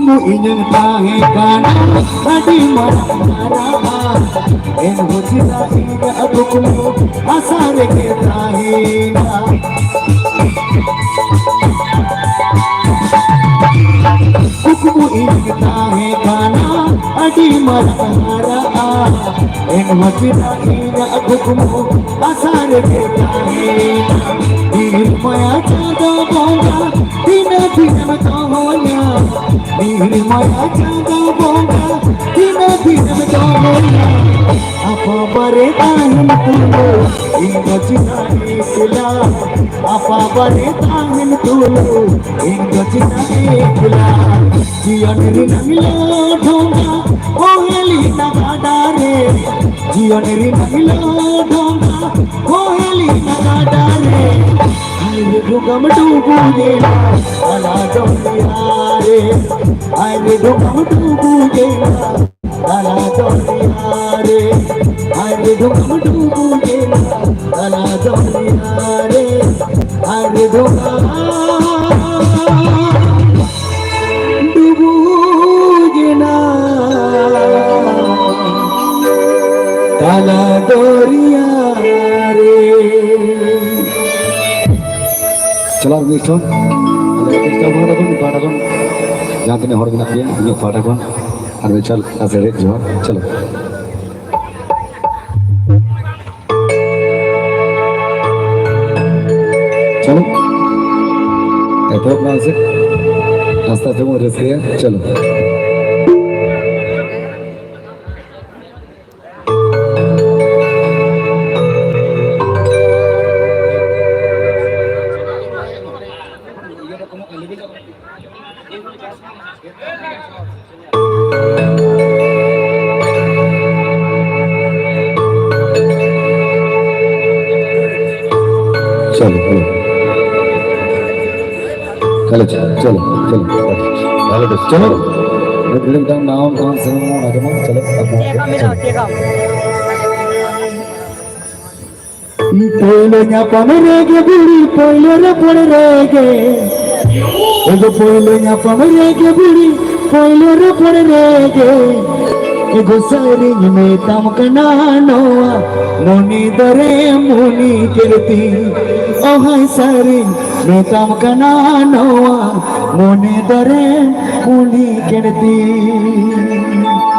ᱠᱩᱠᱢᱩ ᱤᱧᱟᱹᱝ ᱛᱟᱦᱮᱸ ᱠᱟᱱᱟ ᱟᱹᱰᱤ ᱢᱟᱨᱟᱝ ᱦᱟᱨᱟᱜᱼᱟ, ᱮᱱᱦᱚᱸ ᱪᱮᱫᱟᱜ ᱤᱧᱟᱹᱜ ᱠᱩᱠᱢᱩ ᱟᱥᱟ ᱨᱮᱜᱮ ᱛᱟᱦᱮᱸᱭᱮᱱᱟ᱾ ᱠᱩᱠᱢᱩ ᱤᱧᱟᱹᱝ ᱛᱟᱦᱮᱸ ᱠᱟᱱᱟ ᱟᱹᱰᱤ ᱢᱟᱨᱟᱝ ᱦᱟᱨᱟᱜᱼᱟ, ᱮᱱᱦᱚᱸ ᱪᱮᱫᱟᱜ ᱤᱧᱟᱹᱜ ᱠᱩᱠᱢᱩ ᱟᱥᱟ ᱨᱮᱜᱮ ᱛᱟᱦᱮᱸᱭᱮᱱᱟ᱾ ᱱᱤᱨᱢᱟᱭᱟ ᱪᱟᱸᱫᱚ ᱵᱚᱸᱜᱟ, ᱛᱤᱱᱟᱹᱜ ᱫᱤᱱᱮᱢ ᱫᱚᱦᱚᱧᱟ? ᱱᱤᱨᱢᱟᱭᱟ ᱪᱟᱸᱫᱚ ᱵᱚᱸᱜᱟ, ᱛᱤᱱᱟᱹᱜ ᱫᱤᱱᱮᱢ ᱫᱚᱦᱚᱧᱟ? ᱟᱯᱟ ᱵᱟᱨᱮ ᱛᱟᱦᱮᱱ ᱛᱩᱞᱩᱡ ᱤᱧ ᱫᱚ ᱪᱮᱫᱟᱜ ᱮᱠᱞᱟ? ᱟᱯᱟ ᱵᱟᱨᱮ ᱛᱟᱦᱮᱱ ᱛᱩᱞᱩᱡ ᱤᱧ ᱫᱚ ᱪᱮᱫᱟᱜ ᱮᱠᱞᱟ? ᱡᱤᱭᱚᱱ ᱨᱮᱱᱟᱜ ᱢᱤᱞᱟᱹᱣ ᱰᱷᱚᱸᱜᱟ ᱵᱚᱦᱮᱞᱤᱱᱟ ᱜᱟᱰᱟ ᱨᱮ, ᱡᱤᱭᱚᱱ ᱨᱮᱱᱟᱜ ᱢᱤᱞᱟᱹᱣ ᱰᱷᱚᱸᱜᱟ ᱵᱚᱦᱮᱞᱤᱱᱟ ᱜᱟᱰᱟ ᱨᱮ᱾ ᱦᱟᱭ ᱨᱮ ᱰᱷᱚᱸᱜᱟᱢ ᱰᱩᱵᱩᱡᱮᱱᱟ ᱛᱟᱞᱟ ᱫᱚᱨᱭᱟ ᱨᱮ, ᱦᱟᱭ ᱨᱮ ᱰᱷᱚᱸᱜᱟᱢ ᱰᱩᱵᱩᱡᱮᱱᱟ ᱛᱟᱞᱟ ᱫᱚᱨᱭᱟ ᱨᱮ, ᱦᱟᱭ ᱨᱮ ᱰᱷᱚᱸᱜᱟᱢ ᱰᱩᱵᱩᱡᱮᱱᱟ ᱛᱟᱞᱟ ᱫᱚᱨᱭᱟ ᱨᱮ, ᱦᱟᱭ ᱨᱮ ᱰᱷᱚᱸᱜᱟ ᱰᱩᱵᱩᱡᱮᱱᱟ ᱛᱟᱞᱟ ᱫᱚᱨᱭᱟ ᱨᱮ᱾ ᱪᱟᱞᱟᱣ ᱢᱤᱫ ᱥᱚᱱ, ᱟᱞᱮ ᱚᱨᱠᱮᱥᱴᱨᱟ ᱯᱟᱦᱴᱟ ᱠᱷᱚᱱ, ᱯᱟᱦᱴᱟ ᱠᱷᱚᱱ ᱡᱟᱦᱟᱸ ᱛᱤᱱᱟᱹᱜ ᱦᱚᱲ ᱢᱮᱱᱟᱜ ᱯᱮᱭᱟ, ᱤᱧᱟᱹᱜ ᱯᱟᱦᱴᱟ ᱠᱷᱚᱱ ᱟᱨ ᱢᱤᱫ ᱪᱟᱞ ᱟᱥᱮ ᱨᱮ ᱡᱚᱦᱟᱨ᱾ ᱪᱚᱞᱚ᱾ ᱪᱚᱞᱚ, ᱮᱛᱚᱦᱚᱵ ᱢᱟ ᱥᱮ, ᱟᱥᱛᱮ ᱟᱥᱛᱮ ᱵᱚᱱ ᱨᱟᱹᱥᱠᱟᱹᱭᱟ᱾ ᱪᱚᱞᱚ᱾ चलो, हेलो। हेलो, चलो, चलो, चलो। हेलो, चलो। एक मिनट का नाम, नाम से नाम आ जाना, चलो, अपना, चलो। ᱯᱳᱭᱞᱳ ᱧᱟᱯᱟᱢ ᱨᱮᱜᱮ ᱵᱩᱲᱤ, ᱯᱳᱭᱞᱳ ᱨᱚᱯᱚᱲ ᱨᱮᱜᱮ, ᱮᱜᱳ ᱯᱳᱭᱞᱳ ᱧᱟᱯᱟᱢ ᱨᱮᱜᱮ ᱵᱩᱲᱤ, ᱯᱳᱭᱞᱳ ᱨᱚᱯᱚᱲ ᱨᱮᱜᱮ ᱮᱜᱳ ᱥᱟᱹᱨᱤᱧ ᱢᱮᱛᱟᱢ ᱠᱟᱱᱟ ᱱᱚᱣᱟ, ᱢᱚᱱᱮ ᱫᱚᱨᱮ ᱢᱚᱱᱮ ᱠᱮᱫ ᱛᱤᱧ᱾ ᱚ ᱦᱟᱭ ᱥᱟᱹᱨᱤᱧ ᱢᱮᱛᱟᱢ ᱠᱟᱱᱟ ᱱᱚᱣᱟ, ᱢᱚᱱᱮ ᱫᱚᱨᱮ ᱢᱚᱱᱮ ᱠᱮᱫ ᱛᱤᱧ᱾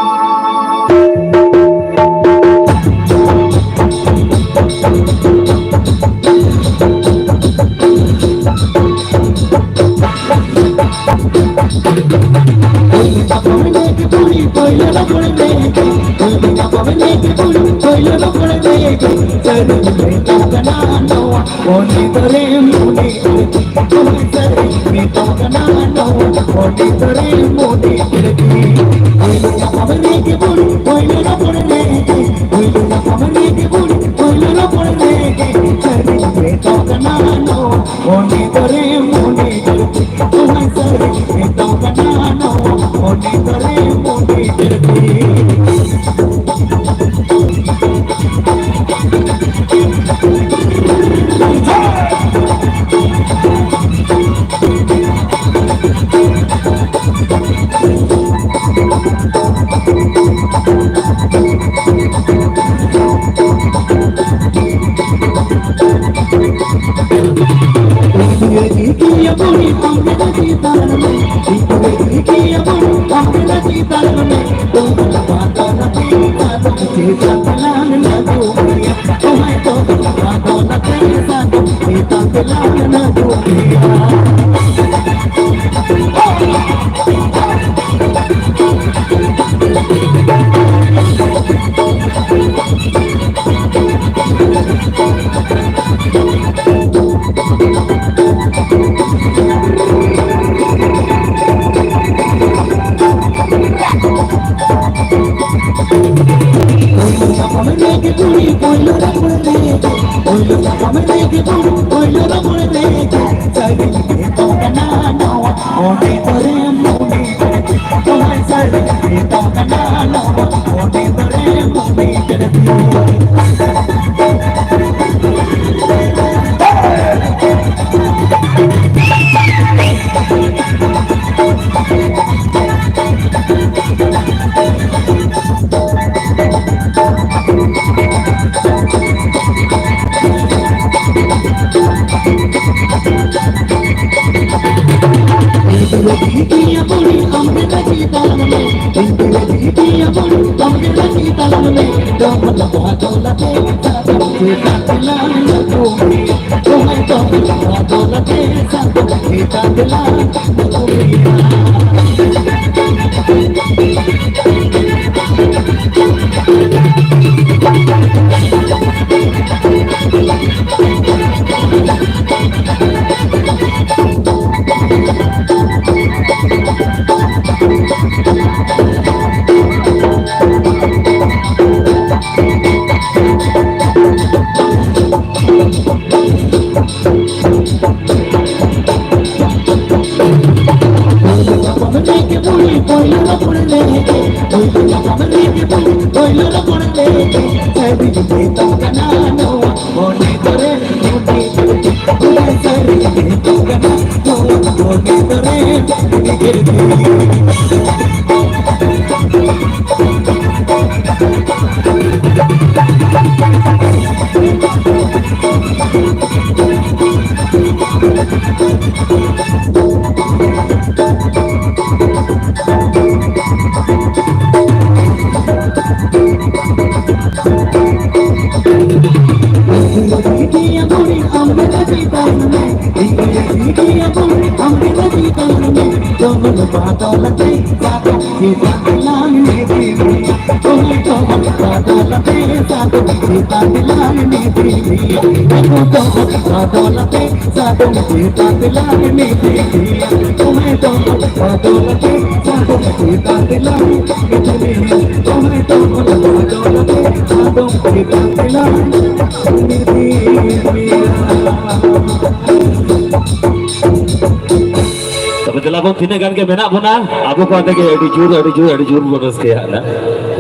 ᱛᱚᱵᱮ ᱫᱮᱞᱟ ᱵᱚᱱ, ᱛᱤᱱᱟᱹᱜ ᱜᱟᱱ ᱜᱮ ᱢᱮᱱᱟᱜ ᱵᱚᱱᱟ, ᱟᱵᱚ ᱠᱚ ᱟᱛᱮ ᱜᱮ ᱟᱹᱰᱤ ᱡᱳᱨ, ᱟᱹᱰᱤ ᱡᱳᱨ, ᱟᱹᱰᱤ ᱡᱳᱨ ᱵᱚᱱ ᱨᱟᱹᱥᱠᱟᱹᱭᱟ ᱦᱟᱸᱜ ᱱᱟ᱾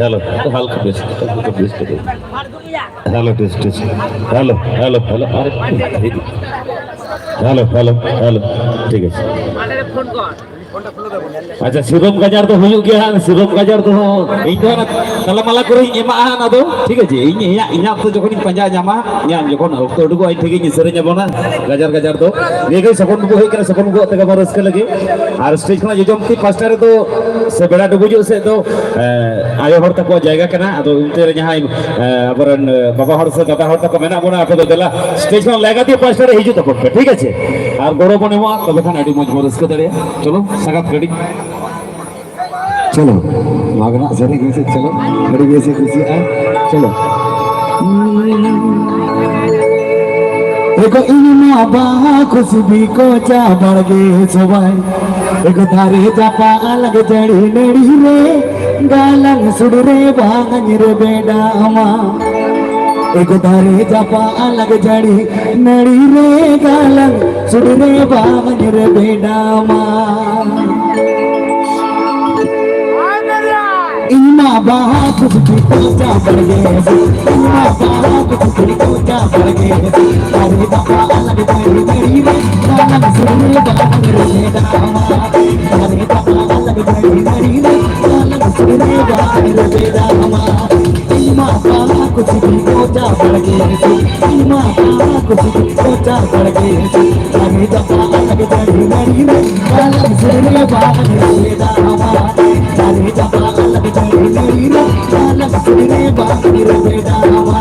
ᱦᱮᱞᱳ, ᱦᱟᱞᱠᱟ ᱵᱮᱥ, ᱦᱟᱞᱠᱟ ᱵᱮᱥ ᱠᱟᱹᱴᱤᱡ᱾ Hello, test, test. Hello, hello, hello, ᱟᱨᱮ, ᱦᱮᱞᱳ, ᱦᱮᱞᱳ, ᱦᱮᱞᱳ, ᱴᱷᱤᱠ ᱟᱪᱷᱮ᱾ ᱟᱪᱪᱷᱟ, ᱥᱤᱨᱚᱢ ᱜᱟᱡᱟᱲ ᱫᱚ ᱦᱩᱭᱩᱜ ᱜᱮᱭᱟ ᱦᱟᱸᱜ, ᱥᱤᱨᱚᱢ ᱜᱟᱡᱟᱲ ᱫᱚ ᱦᱟᱸᱜ ᱤᱧ ᱫᱚ ᱦᱟᱸᱜ ᱛᱟᱞᱟ ᱢᱟᱞᱟ ᱠᱚᱨᱮᱧ ᱮᱢᱟᱜᱼᱟ ᱦᱟᱸᱜ, ᱚᱱᱟ ᱫᱚ ᱴᱷᱤᱠ ᱟᱪᱷᱮ᱾ ᱤᱧ ᱤᱧᱟᱹᱜ, ᱤᱧᱟᱹᱜ ᱚᱠᱛᱚ ᱡᱚᱠᱷᱚᱱᱤᱧ ᱯᱟᱸᱡᱟ ᱧᱟᱢᱟ, ᱤᱧᱟᱹᱜ ᱡᱚᱠᱷᱚᱱ ᱚᱠᱛᱚ ᱩᱰᱩᱠᱚᱜᱼᱟ, ᱤᱧ ᱴᱷᱮᱱ ᱜᱤᱧ ᱥᱮᱨᱮᱧ ᱟᱵᱚᱱᱟ ᱜᱟᱡᱟᱲ ᱜᱟᱡᱟᱲ ᱫᱚ᱾ ᱱᱤᱭᱟᱹ ᱜᱮ ᱥᱚᱯᱚᱱ ᱵᱟᱹᱵᱩ ᱦᱮᱡ ᱠᱟᱱᱟ, ᱥᱚᱯᱚᱱ ᱵᱟᱹᱵᱩᱣᱟᱜ ᱛᱮᱜᱮ ᱟᱵᱚ ᱨᱟᱹᱥᱠᱟᱹ ᱞᱟᱹᱜᱤᱫ᱾ ᱟᱨ ᱥᱴᱮᱡᱽ ᱠᱷᱚᱱᱟᱜ ᱡᱚᱡᱚᱢ ᱛᱤ ᱯᱟᱥᱴᱟ ᱨᱮᱫᱚ ᱥᱮ ᱵᱮᱲᱟ ᱰᱩᱵᱩᱡᱚᱜ ᱥᱮᱫ ᱫᱚ, ᱮ, ᱟᱭᱳ ᱦᱚᱲ ᱛᱟᱠᱚᱣᱟᱜ ᱡᱟᱭᱜᱟ ᱠᱟᱱᱟ᱾ ᱟᱫᱚ ᱚᱱᱛᱮ ᱨᱮ ᱡᱟᱦᱟᱸᱭ, ᱮ, ᱟᱵᱚᱨᱮᱱ, ᱮ, ᱵᱟᱵᱟ ᱦᱚᱲ ᱥᱮ ᱫᱟᱫᱟ ᱦᱚᱲ ᱛᱟᱠᱚ ᱢᱮᱱᱟᱜ ᱵᱚᱱᱟ, ᱟᱯᱮ ᱫᱚ ᱫᱮᱞᱟ ᱥᱴᱮᱡᱽ ᱠᱷᱚᱱ ᱞᱮᱸᱜᱟ ᱛᱤ ᱯᱟᱥᱴᱟ ᱨᱮ ᱦᱤᱡᱩᱜ ᱛᱟᱵᱚᱱ ᱯᱮ, ᱴᱷᱤᱠ ᱟᱪᱷᱮ? ᱟᱨ ᱜᱚᱲᱚ ᱵᱚᱱ ᱮᱢᱚᱜᱼᱟ, ᱛᱚᱵᱮ ᱠᱷᱟᱱ ᱟᱹᱰᱤ ᱢᱚᱡᱽ ᱵᱚᱱ ᱨᱟᱹᱥᱠᱟᱹ ᱫᱟᱲᱮᱭᱟᱜᱼᱟ᱾ ᱪᱚᱞᱚ, ᱥᱟᱸᱜᱟᱛ ᱜᱟᱹᱰᱤ᱾ ᱪᱚᱞᱚ, ᱢᱟᱜᱽᱱᱟ ᱥᱮᱨᱮᱧ ᱢᱮᱥᱮ, ᱪᱚᱞᱚ, ᱟᱹᱰᱤ ᱵᱮᱥ ᱮ ᱠᱩᱥᱤᱭᱟᱜᱼᱟ, ᱪᱚᱞᱚ᱾ ᱮᱜᱚ ᱤᱧ ᱢᱟ ᱵᱟᱦᱟ ᱠᱩᱥᱵᱤ ᱠᱚᱪᱟ ᱵᱟᱲᱜᱮ ᱥᱚᱵᱟᱭ, ᱮᱜᱚ ᱫᱟᱨᱮ ᱡᱟᱯᱟ ᱟᱞᱟᱜ ᱡᱟᱹᱲᱤ ᱱᱟᱹᱲᱤ ᱨᱮ, ᱜᱟᱞᱟᱝ ᱥᱩᱲ ᱨᱮ ᱵᱟᱦᱟᱧ ᱨᱮᱵᱮᱫᱟᱢᱟ᱾ ᱮᱜᱚ ᱫᱟᱨᱮ ᱡᱟᱯᱟ ᱟᱞᱟᱜ ᱡᱟᱹᱲᱤ ᱱᱟᱹᱲᱤ ᱨᱮ, ᱜᱟᱞᱟᱝ ᱥᱩᱲ ᱨᱮ ᱵᱟᱦᱟᱧ ᱨᱮᱵᱮᱫᱟᱢᱟ᱾ ᱤᱧ ᱢᱟ ᱵᱟᱦᱟ ᱠᱩᱥᱵᱤ ᱠᱚᱪᱟ ᱵᱟᱲᱜᱮ ᱥᱮ, ᱤᱧ ᱢᱟ ᱵᱟᱦᱟ ᱠᱩᱥᱵᱤ ᱠᱚᱪᱟ ᱵᱟᱲᱜᱮ ᱥᱮ, ᱫᱟᱨᱮ ᱡᱟᱯᱟ ᱟᱞᱟᱜ ᱡᱟᱹᱲᱤ ᱱᱟᱹᱲᱤ ᱨᱮ, ᱜᱟᱞᱟᱝ ᱥᱩᱲ ᱨᱮ ᱵᱟᱦᱟᱧ ᱨᱮᱵᱮᱫᱟᱢᱟ᱾ ᱫᱟᱨᱮ ᱡᱟᱯᱟ ᱟᱞᱟᱜ ᱡᱟᱹᱲᱤ ᱱᱟᱹᱲᱤ ᱨᱮ, ᱜᱟᱞᱟᱝ ᱥᱩᱲ ᱨᱮ ᱵᱟᱦᱟᱧ ᱨᱮᱵᱮᱫᱟᱢᱟ᱾ ᱤᱧ ᱢᱟ ᱵᱟᱦᱟ ᱠᱩᱥᱵᱤ ᱠᱚᱪᱟ ᱵᱟᱲᱜᱮ ᱥᱮ, ᱤᱧ ᱢᱟ ᱵᱟᱦᱟ ᱠᱩᱥᱵᱤ ᱠᱚᱪᱟ ᱵᱟᱲᱜᱮ ᱥᱮ, ᱫᱟᱨᱮ ᱡᱟᱯᱟ ᱟᱞᱟᱜ ᱡᱟᱹᱲᱤ ᱱᱟᱹᱲᱤ ᱨᱮ, ᱜᱟᱞᱟᱝ ᱥᱩᱲ ᱨᱮ ᱵᱟᱦᱟᱧ ᱨᱮᱵᱮᱫᱟᱢᱟ᱾ ᱫᱟᱨᱮ ᱡᱟᱯᱟ ᱟᱞᱟᱜ ᱡᱟᱹᱲᱤ ᱱᱟᱹᱲᱤ ᱨᱮ, ᱜᱟᱞᱟᱝ ᱥᱩᱲ ᱨᱮ ᱵᱟᱦᱟᱧ ᱨᱮᱵᱮᱫᱟᱢᱟ᱾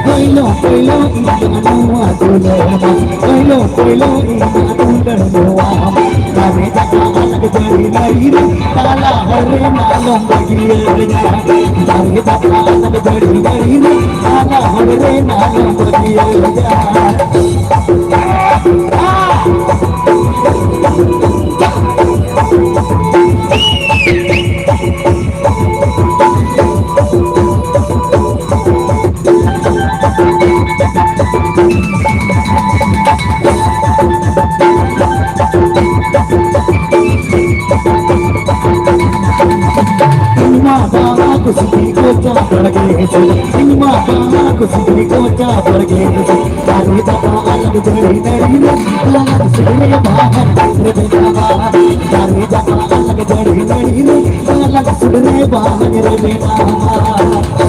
ᱯᱳᱭᱞᱳ, ᱯᱳᱭᱞᱳ ᱤᱧ ᱫᱚ ᱱᱚᱣᱟ ᱫᱩᱞᱟᱹᱲ ᱢᱟ, ᱯᱳᱭᱞᱳ, ᱯᱳᱭᱞᱳ ᱤᱧ ᱫᱚ ᱫᱩᱞᱟᱹᱲ ᱱᱚᱣᱟ ᱢᱟ᱾ ᱫᱟᱨᱮ ᱡᱟᱯᱟ ᱟᱞᱟᱜ ᱡᱟᱹᱲᱤ ᱱᱟᱹᱲᱤ ᱨᱮ, ᱛᱟᱞᱟ ᱦᱚᱨ ᱨᱮ ᱢᱟᱞᱚᱢ ᱵᱟᱹᱜᱤᱭᱟᱹᱧᱟ᱾ ᱫᱟᱨᱮ ᱡᱟᱯᱟ ᱟᱞᱟᱜ ᱡᱟᱹᱲᱤ ᱱᱟᱹᱲᱤ ᱨᱮ, ᱛᱟᱞᱟ ᱦᱚᱨ ᱨᱮ ᱢᱟᱞᱚᱢ ᱵᱟᱹᱜᱤᱭᱟᱹᱧᱟ᱾ ᱤᱧ ᱢᱟ ᱵᱟᱦᱟ ᱠᱩᱥᱵᱤ ᱠᱚᱪᱟ ᱵᱟᱲᱜᱮ ᱨᱮ, ᱫᱟᱨᱮ ᱡᱟᱯᱟᱜ ᱟᱞᱟᱜ ᱡᱟᱹᱲᱤ ᱱᱟᱹᱲᱤ ᱨᱮ, ᱞᱟᱞᱟ ᱠᱩᱥᱵᱤ ᱨᱮ ᱵᱟᱦᱟ ᱨᱮ ᱵᱮᱱᱟᱣᱟ᱾ ᱫᱟᱨᱮ ᱡᱟᱯᱟᱜ ᱟᱞᱟᱜ ᱡᱟᱹᱲᱤ ᱱᱟᱹᱲᱤ ᱨᱮ, ᱞᱟᱞᱟ ᱠᱩᱥᱵᱤ ᱨᱮ ᱵᱟᱦᱟ ᱨᱮ ᱵᱮᱱᱟᱣᱟ᱾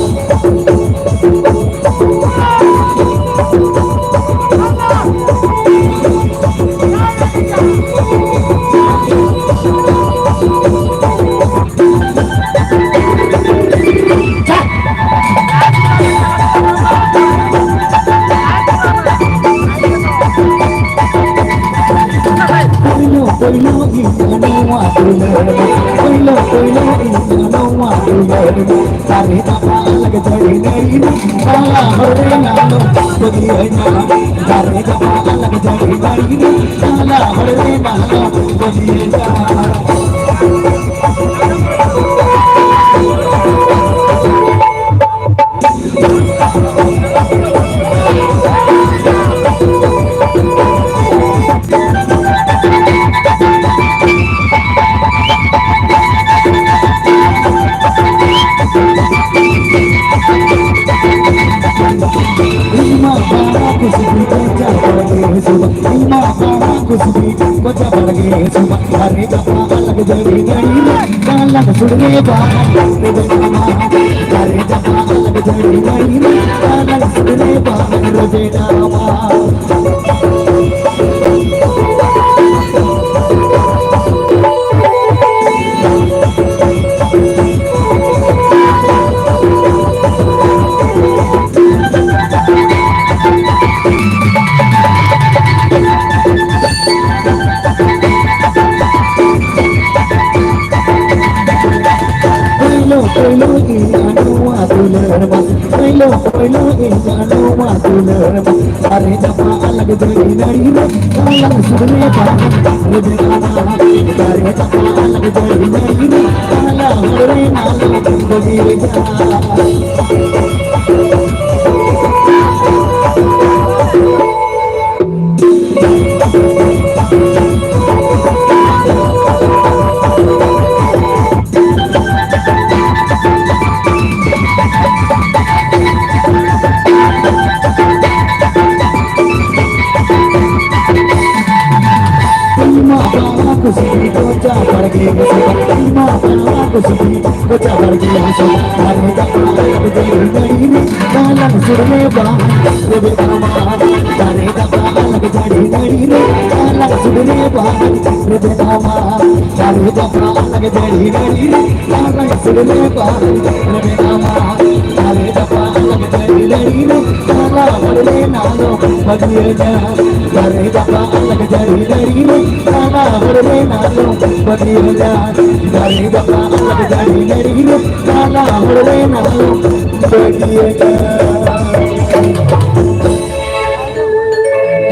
ᱯᱳᱭᱞᱳ ᱯᱳᱭᱞᱳ ᱤᱧ ᱱᱚᱣᱟ ᱫᱩᱞᱟᱹᱲ, ᱯᱳᱭᱞᱳ ᱯᱳᱭᱞᱳ ᱤᱧ ᱱᱚᱣᱟ ᱫᱩᱞᱟᱹᱲ, ᱫᱟᱨᱮ ᱡᱟᱯᱟᱜ ᱟᱞᱟᱜ ᱡᱟᱹᱲᱤ ᱱᱟᱹᱲᱤ ᱨᱮ, ᱛᱟᱞᱟ ᱦᱚᱨ ᱨᱮ ᱱᱟᱞᱚ ᱵᱟᱹᱜᱤᱭᱟᱹᱧᱟ᱾ ᱫᱟᱨᱮ ᱡᱟᱯᱟᱜ ᱟᱞᱟᱜ ᱡᱟᱹᱲᱤ ᱱᱟᱹᱲᱤ ᱨᱮ, ᱛᱟᱞᱟ ᱦᱚᱨ ᱨᱮ ᱱᱟᱞᱚ ᱵᱟᱹᱜᱤᱭᱟᱹᱧᱟ᱾ ᱤᱧ ᱢᱟ ᱵᱟᱦᱟ ᱠᱩᱥᱵᱤ ᱠᱚᱪᱟ ᱵᱟᱲᱜᱮ ᱥᱩᱵᱟ, ᱤᱧ ᱢᱟ ᱵᱟᱦᱟ ᱠᱩᱥᱵᱤ ᱠᱚᱪᱟ ᱵᱟᱲᱜᱮ ᱥᱩᱵᱟ, ᱫᱟᱨᱮ ᱡᱟᱯᱟᱜ ᱟᱞᱟᱜ ᱡᱟᱹᱲᱤ ᱱᱟᱹᱲᱤ ᱨᱮ, ᱫᱟᱞᱟᱱ ᱥᱩᱨ ᱨᱮ ᱵᱟᱦᱟ ᱨᱮ ᱵᱮᱱᱟᱣᱟ᱾ ᱫᱟᱨᱮ ᱡᱟᱯᱟᱜ ᱟᱞᱟᱜ ᱡᱟᱹᱲᱤ ᱱᱟᱹᱲᱤ ᱨᱮ, ᱫᱟᱞᱟᱱ ᱥᱩᱨ ᱨᱮ ᱵᱟᱦᱟ ᱨᱮ ᱵᱮᱱᱟᱣᱟ᱾ ᱯᱳᱭᱞᱳ ᱯᱳᱭᱞᱳ ᱤᱧ ᱱᱚᱣᱟ ᱫᱩᱞᱟᱹᱲ ᱢᱟ, ᱯᱳᱭᱞᱳ ᱯᱳᱭᱞᱳ ᱤᱧ ᱱᱚᱣᱟ ᱫᱩᱞᱟᱹᱲ ᱢᱟ, ᱫᱟᱨᱮ ᱡᱟᱯᱟᱜ ᱟᱞᱟᱜ ᱡᱟᱹᱲᱤ ᱱᱟᱹᱲᱤ ᱨᱮ, ᱫᱟᱞᱟᱱ ᱥᱩᱨ ᱨᱮ ᱵᱟᱦᱟ ᱨᱮ ᱵᱮᱱᱟᱣᱟ᱾ ᱫᱟᱨᱮ ᱡᱟᱯᱟᱜ ᱟᱞᱟᱜ ᱡᱟᱹᱲᱤ ᱱᱟᱹᱲᱤ ᱨᱮ, ᱛᱟᱞᱟ ᱦᱚᱨ ᱨᱮ ᱱᱟᱞᱚ ᱵᱟᱹᱜᱤᱭᱟᱹᱧᱟ᱾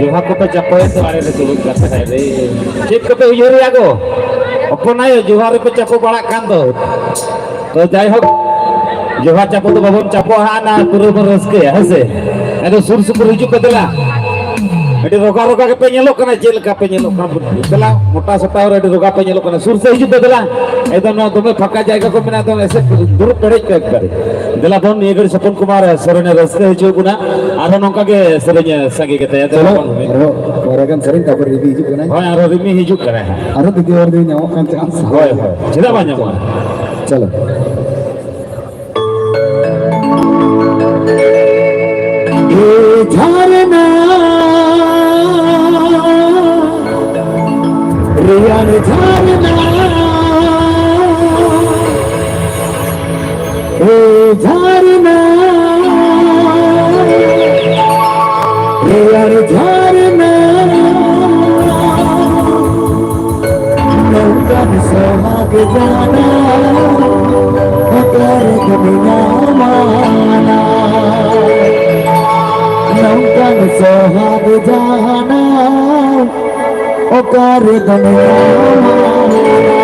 ᱡᱚᱦᱟ ᱠᱚᱯᱮ ᱪᱟᱯᱚᱭᱮᱫ ᱫᱚ ᱟᱲᱮ ᱨᱮ ᱫᱩᱲᱩᱵ ᱠᱟᱛᱮ ᱨᱮ᱾ ᱪᱮᱫ ᱠᱚᱯᱮ ᱩᱭᱦᱟᱹᱨᱮᱜᱼᱟ ᱜᱚ? ᱦᱚᱯᱚᱱ ᱟᱭᱳ, ᱡᱚᱦᱟ ᱨᱮᱯᱮ ᱪᱟᱯᱚ ᱵᱟᱲᱟᱜ ᱠᱟᱱ ᱫᱚ᱾ ᱛᱚ ᱡᱟᱭᱦᱳᱠ, ᱡᱚᱦᱟ ᱪᱟᱯᱚ ᱫᱚ ᱵᱟᱵᱚᱱ ᱪᱟᱯᱚᱜᱼᱟ ᱦᱟᱸᱜ, ᱚᱱᱟ ᱯᱩᱨᱟᱹ ᱵᱚᱱ ᱨᱟᱹᱥᱠᱟᱹᱭᱟ, ᱦᱮᱸ ᱥᱮ? ᱟᱫᱚ ᱥᱩᱨ ᱥᱩᱯᱩᱨ ᱦᱤᱡᱩᱜ ᱯᱮ ᱫᱮᱞᱟ᱾ ᱟᱹᱰᱤ ᱨᱚᱜᱟ ᱨᱚᱜᱟ ᱜᱮᱯᱮ ᱧᱮᱞᱚᱜ ᱠᱟᱱᱟ, ᱪᱮᱫ ᱞᱮᱠᱟ ᱯᱮ ᱧᱮᱞᱚᱜ ᱠᱟᱱᱟ? ᱫᱮᱞᱟ, ᱢᱚᱴᱟ ᱥᱚᱴᱟ ᱦᱚᱲ ᱟᱹᱰᱤ ᱨᱚᱜᱟ ᱯᱮ ᱧᱮᱞᱚᱜ ᱠᱟᱱᱟ, ᱥᱩᱨ ᱥᱮᱫ ᱦᱤᱡᱩᱜ ᱯᱮ ᱫᱮᱞᱟ᱾ ᱮᱠᱫᱚᱢ ᱱᱚᱣᱟ ᱫᱚᱢᱮ ᱯᱷᱟᱸᱠᱟ ᱡᱟᱭᱜᱟ ᱠᱚ ᱢᱮᱱᱟᱜᱼᱟ, ᱮᱠᱫᱚᱢ ᱮᱥᱮᱫ ᱫᱩᱲᱩᱵ ᱯᱮᱨᱮᱡ ᱯᱮ ᱮᱠᱵᱟᱨᱮ᱾ ᱫᱮᱞᱟ ᱵᱚᱱ, ᱱᱤᱭᱟᱹ ᱜᱷᱟᱹᱲᱤ ᱥᱚᱯᱚᱱ ᱠᱩᱢᱟᱨ ᱥᱚᱨᱮᱱᱮ ᱨᱟᱹᱥᱠᱟᱹ ᱦᱚᱪᱚ ᱵᱚᱱᱟ, ᱟᱨᱦᱚᱸ ᱱᱚᱝᱠᱟ ᱜᱮ ᱥᱮᱨᱮᱧ ᱥᱟᱸᱜᱮ ᱜᱮ ᱛᱟᱭᱟ᱾ ᱫᱮᱞᱟ ᱟᱨᱦᱚᱸ, ᱵᱚᱱ᱾ ᱟᱨᱦᱚᱸ ᱯᱚᱨᱮ ᱜᱟᱱ ᱥᱮᱨᱮᱧ, ᱛᱟᱨᱯᱚᱨ ᱨᱤᱢᱤ ᱦᱤᱡᱩᱜ ᱠᱟᱱᱟᱭ᱾ ᱦᱳᱭ, ᱟᱨᱦᱚᱸ ᱨᱤᱢᱤ ᱦᱤᱡᱩᱜ ᱠᱟᱱᱟᱭ ᱦᱟᱸᱜ᱾ ᱟᱨᱦᱚᱸ ᱫᱤᱛᱤᱭᱚ ᱵᱟᱨ ᱫᱤᱱ ᱧᱟᱢᱚᱜ ᱠᱟᱱ ᱪᱟᱱᱥ᱾ ᱦᱳᱭ, ᱦᱳᱭ, ᱪᱮᱫᱟᱜ ᱵᱟᱝ ᱧᱟᱢᱚᱜᱼᱟ? ᱪᱚᱞᱚ᱾ ᱮ ᱡᱷᱟᱨᱱᱟ, ᱨᱮᱭᱟᱲ ᱡᱷᱟᱨᱱᱟ, ᱮ ᱡᱷᱟᱨᱱᱟ, ᱨᱮᱭᱟᱲ ᱡᱷᱟᱨᱱᱟ, ᱱᱚᱝᱠᱟᱱ ᱥᱚᱦᱟᱜ ᱡᱟᱱᱟ ᱚᱠᱟᱨᱮ ᱫᱚᱢ ᱧᱟᱢᱟ ᱱᱟ? ᱱᱚᱝᱠᱟᱱ ᱥᱚᱦᱟᱜ ᱡᱟᱱᱟ ᱚᱠᱟᱨᱮ ᱫᱚᱢ ᱧᱟᱢᱟ?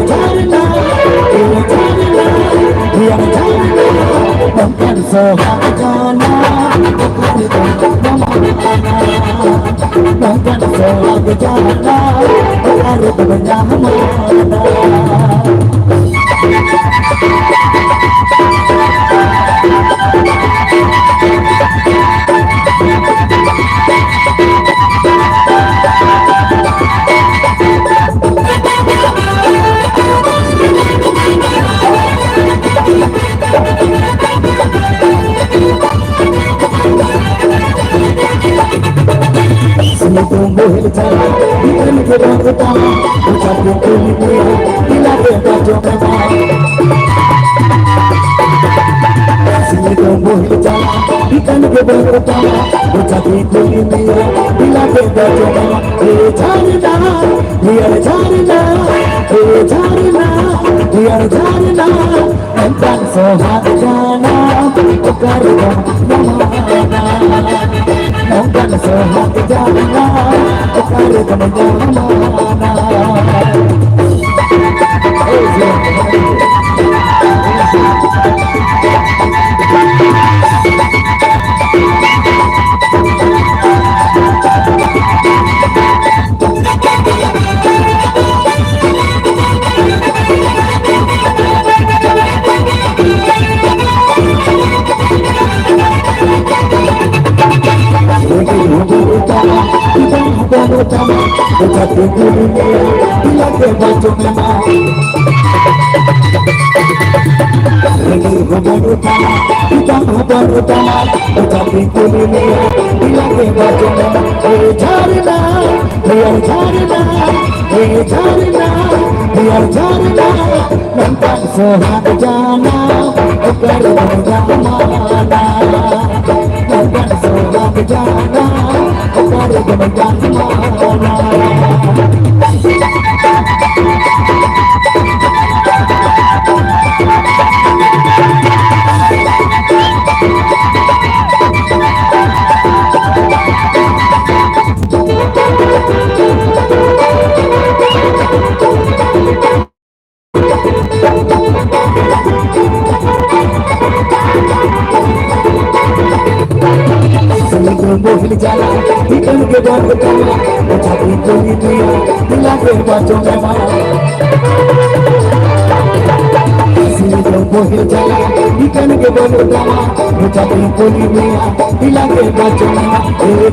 ᱡᱷᱟᱨᱱᱟ, ᱤᱭᱟᱹ ᱡᱷᱟᱨᱱᱟ, ᱤᱭᱟᱹ ᱡᱷᱟᱨᱱᱟ, ᱱᱚᱝᱠᱟᱱ ᱥᱚᱦᱟᱜ ᱡᱟᱱᱟᱢ ᱚᱠᱟ ᱨᱮᱫᱚ ᱧᱟᱢᱚᱜᱼᱟ? ᱱᱚᱝᱠᱟᱱ ᱥᱚᱦᱟᱜ ᱡᱟᱱᱟᱢ ᱚᱠᱟ ᱨᱮᱫᱚ ᱧᱟᱢᱚᱜᱼᱟ? ᱥᱤᱛᱩᱝ ᱵᱚᱦᱮᱞ ᱪᱟᱞᱟᱜ, ᱵᱤᱠᱮᱞ ᱜᱮ ᱵᱟᱝ ᱛᱟᱢᱟ, ᱢᱚᱪᱟ ᱛᱮ ᱠᱩᱞᱤ ᱢᱮᱭᱟ, ᱛᱤᱱᱟᱹᱜ ᱨᱮ ᱵᱟᱡᱚ ᱢᱮᱱᱟ᱾ ᱥᱤᱛᱩᱝ ᱵᱚᱦᱮᱞ ᱪᱟᱞᱟᱜ, ᱵᱤᱠᱮᱞ ᱜᱮ ᱵᱟᱝ ᱛᱟᱢᱟ, ᱢᱚᱪᱟ ᱛᱮ ᱠᱩᱞᱤ ᱢᱮᱭᱟ, ᱛᱤᱱᱟᱹᱜ ᱨᱮ ᱵᱟᱡᱚ ᱢᱮᱱᱟ᱾ ᱮ ᱡᱷᱟᱨᱱᱟ, ᱮ ᱡᱷᱟᱨᱱᱟ, ᱮ ᱡᱷᱟᱨᱱᱟ, ᱮ ᱡᱷᱟᱨᱱᱟ᱾ ᱱᱚᱝᱠᱟᱱ ᱥᱚᱦᱟᱜ ᱡᱟᱱᱟᱢ ᱚᱠᱟ ᱨᱮᱫᱚᱢ ᱧᱟᱢᱟ? ᱱᱚᱝᱠᱟᱱ ᱥᱚᱦᱟᱜ ᱡᱟᱱᱟᱢ ᱚᱠᱟ ᱨᱮᱫᱚᱢ ᱧᱟᱢᱟ? ᱡᱷᱟᱨᱱᱟ, ᱡᱷᱟᱨᱱᱟ, ᱡᱷᱟᱨᱱᱟ, ᱡᱷᱟᱨᱱᱟ, ᱱᱚᱝᱠᱟᱱ ᱥᱚᱦᱟᱜ ᱡᱟᱱᱟᱢ ᱚᱠᱟ ᱨᱮᱫᱚᱢ ᱧᱟᱢᱟ? ᱱᱚᱝᱠᱟᱱ ᱥᱚᱦᱟᱜ ᱡᱟᱱᱟᱢ ᱚᱠᱟ ᱨᱮᱫᱚᱢ ᱧᱟᱢᱟ?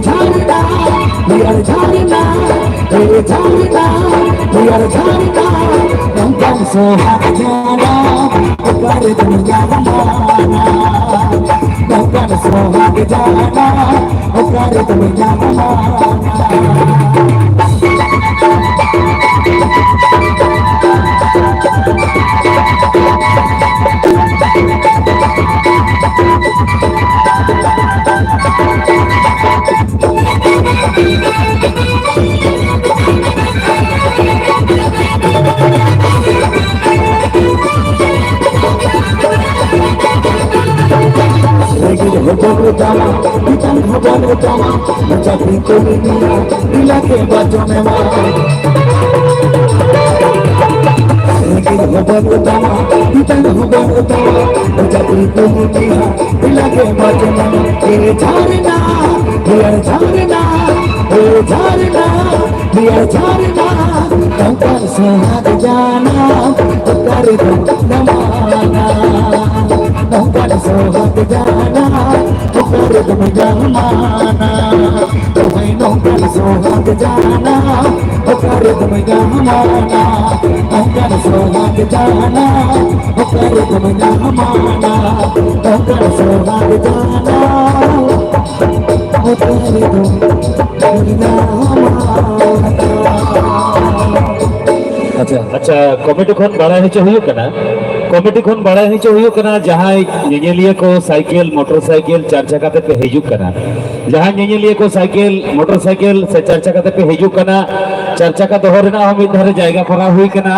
ᱡᱷᱟᱨᱱᱟ, ᱨᱮᱭᱟᱲ ᱡᱷᱟᱨᱱᱟ, ᱨᱮᱭᱟᱲ ᱡᱷᱟᱨᱱᱟ, ᱱᱚᱝᱠᱟᱱ ᱥᱚᱦᱟᱜ ᱡᱷᱟᱨᱱᱟ ᱚᱠᱟᱨᱮ ᱫᱚᱢ ᱧᱟᱢᱟ? ᱱᱚᱝᱠᱟᱱ ᱥᱚᱦᱟᱜ ᱡᱷᱟᱨᱱᱟ ᱚᱠᱟᱨᱮ ᱫᱚᱢ ᱧᱟᱢᱟ? ᱨᱮᱸᱜᱮᱡ ᱦᱚᱯᱚᱱ ᱛᱟᱢᱟ, ᱢᱤᱫᱴᱟᱝ ᱦᱚᱯᱚᱱ ᱛᱟᱢᱟ, ᱢᱚᱪᱟ ᱛᱤᱧ ᱠᱩᱞᱤ ᱢᱮᱭᱟ, ᱤᱞᱟᱠᱮ ᱵᱟᱪᱚᱱ ᱮᱢᱟ᱾ ᱨᱮᱸᱜᱮᱡ ᱦᱚᱯᱚᱱ ᱛᱟᱢᱟ, ᱢᱤᱫᱴᱟᱝ ᱦᱚᱯᱚᱱ ᱛᱟᱢᱟ, ᱢᱚᱪᱟ ᱛᱤᱧ ᱠᱩᱞᱤ ᱢᱮᱭᱟ, ᱤᱞᱟᱠᱮ ᱵᱟᱪᱚᱱ ᱮᱢᱟ᱾ ᱮ ᱡᱷᱟᱨᱱᱟ, ᱮ ᱡᱷᱟᱨᱱᱟ, ᱮ ᱡᱷᱟᱨᱱᱟ, ᱮ ᱡᱷᱟᱨᱱᱟ, ᱱᱚᱝᱠᱟᱱ ᱥᱚᱦᱟᱜ ᱡᱷᱟᱨᱱᱟ ᱚᱠᱟᱨᱮ ᱫᱚᱢ ᱧᱟᱢᱟ? ᱱᱚᱝᱠᱟᱱ ᱥᱚᱦᱟᱜ ᱡᱷᱟᱨᱱᱟ ᱚᱠᱟᱨᱮ ᱫᱚᱢ ᱧᱟᱢᱟ? ᱦᱳᱭ, ᱱᱚᱝᱠᱟᱱ ᱥᱚᱦᱟᱜ ᱡᱷᱟᱨᱱᱟ ᱚᱠᱟᱨᱮ ᱫᱚᱢ ᱧᱟᱢᱟ? ᱱᱚᱝᱠᱟᱱ ᱥᱚᱦᱟᱜ ᱡᱷᱟᱨᱱᱟ ᱚᱠᱟᱨᱮ ᱫᱚᱢ ᱧᱟᱢᱟ? ᱱᱚᱝᱠᱟᱱ ᱥᱚᱦᱟᱜ ᱡᱷᱟᱨᱱᱟ ᱚᱠᱟᱨᱮ ᱫᱚᱢ ᱧᱟᱢᱟ? ᱟᱪᱪᱷᱟ, ᱟᱪᱪᱷᱟ, ᱠᱚᱢᱤᱴᱤ ᱠᱷᱚᱱ ᱵᱟᱲᱟᱭ ᱦᱚᱪᱚ ᱦᱩᱭᱩᱜ ᱠᱟᱱᱟ, ᱠᱚᱢᱤᱴᱤ ᱠᱷᱚᱱ ᱵᱟᱲᱟᱭ ᱦᱚᱪᱚ ᱦᱩᱭᱩᱜ ᱠᱟᱱᱟ, ᱡᱟᱦᱟᱸᱭ ᱧᱮᱧᱮᱞᱤᱭᱟᱹ ᱠᱚ ᱥᱟᱭᱠᱮᱞ, ᱢᱚᱴᱚᱨ ᱥᱟᱭᱠᱮᱞ, ᱪᱟᱨ ᱪᱟᱠᱟ ᱛᱮᱯᱮ ᱦᱤᱡᱩᱜ ᱠᱟᱱᱟ, ᱡᱟᱦᱟᱸᱭ ᱧᱮᱧᱮᱞᱤᱭᱟᱹ ᱠᱚ ᱥᱟᱭᱠᱮᱞ, ᱢᱚᱴᱚᱨ ᱥᱟᱭᱠᱮᱞ ᱥᱮ ᱪᱟᱨ ᱪᱟᱠᱟ ᱛᱮᱯᱮ ᱦᱤᱡᱩᱜ ᱠᱟᱱᱟ, ᱪᱟᱨ ᱪᱟᱠᱟ ᱫᱚᱦᱚ ᱨᱮᱱᱟᱜ ᱦᱚᱸ ᱢᱤᱫ ᱫᱷᱟᱨᱮ ᱡᱟᱭᱜᱟ ᱠᱚᱨᱟᱣ ᱦᱩᱭ ᱠᱟᱱᱟ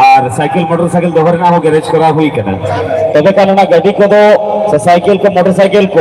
ᱟᱨ ᱥᱟᱭᱠᱮᱞ, ᱢᱚᱴᱚᱨ ᱥᱟᱭᱠᱮᱞ ᱫᱚᱦᱚ ᱨᱮᱱᱟᱜ ᱦᱚᱸ ᱜᱮᱨᱮᱡᱽ ᱠᱚᱨᱟᱣ ᱦᱩᱭ ᱠᱟᱱᱟ᱾ ᱛᱚᱵᱮ ᱠᱷᱟᱱ ᱚᱱᱟ ᱜᱟᱹᱰᱤ ᱠᱚᱫᱚ ᱥᱮ ᱥᱟᱭᱠᱮᱞ ᱠᱚ, ᱢᱚᱴᱚᱨ ᱥᱟᱭᱠᱮᱞ ᱠᱚ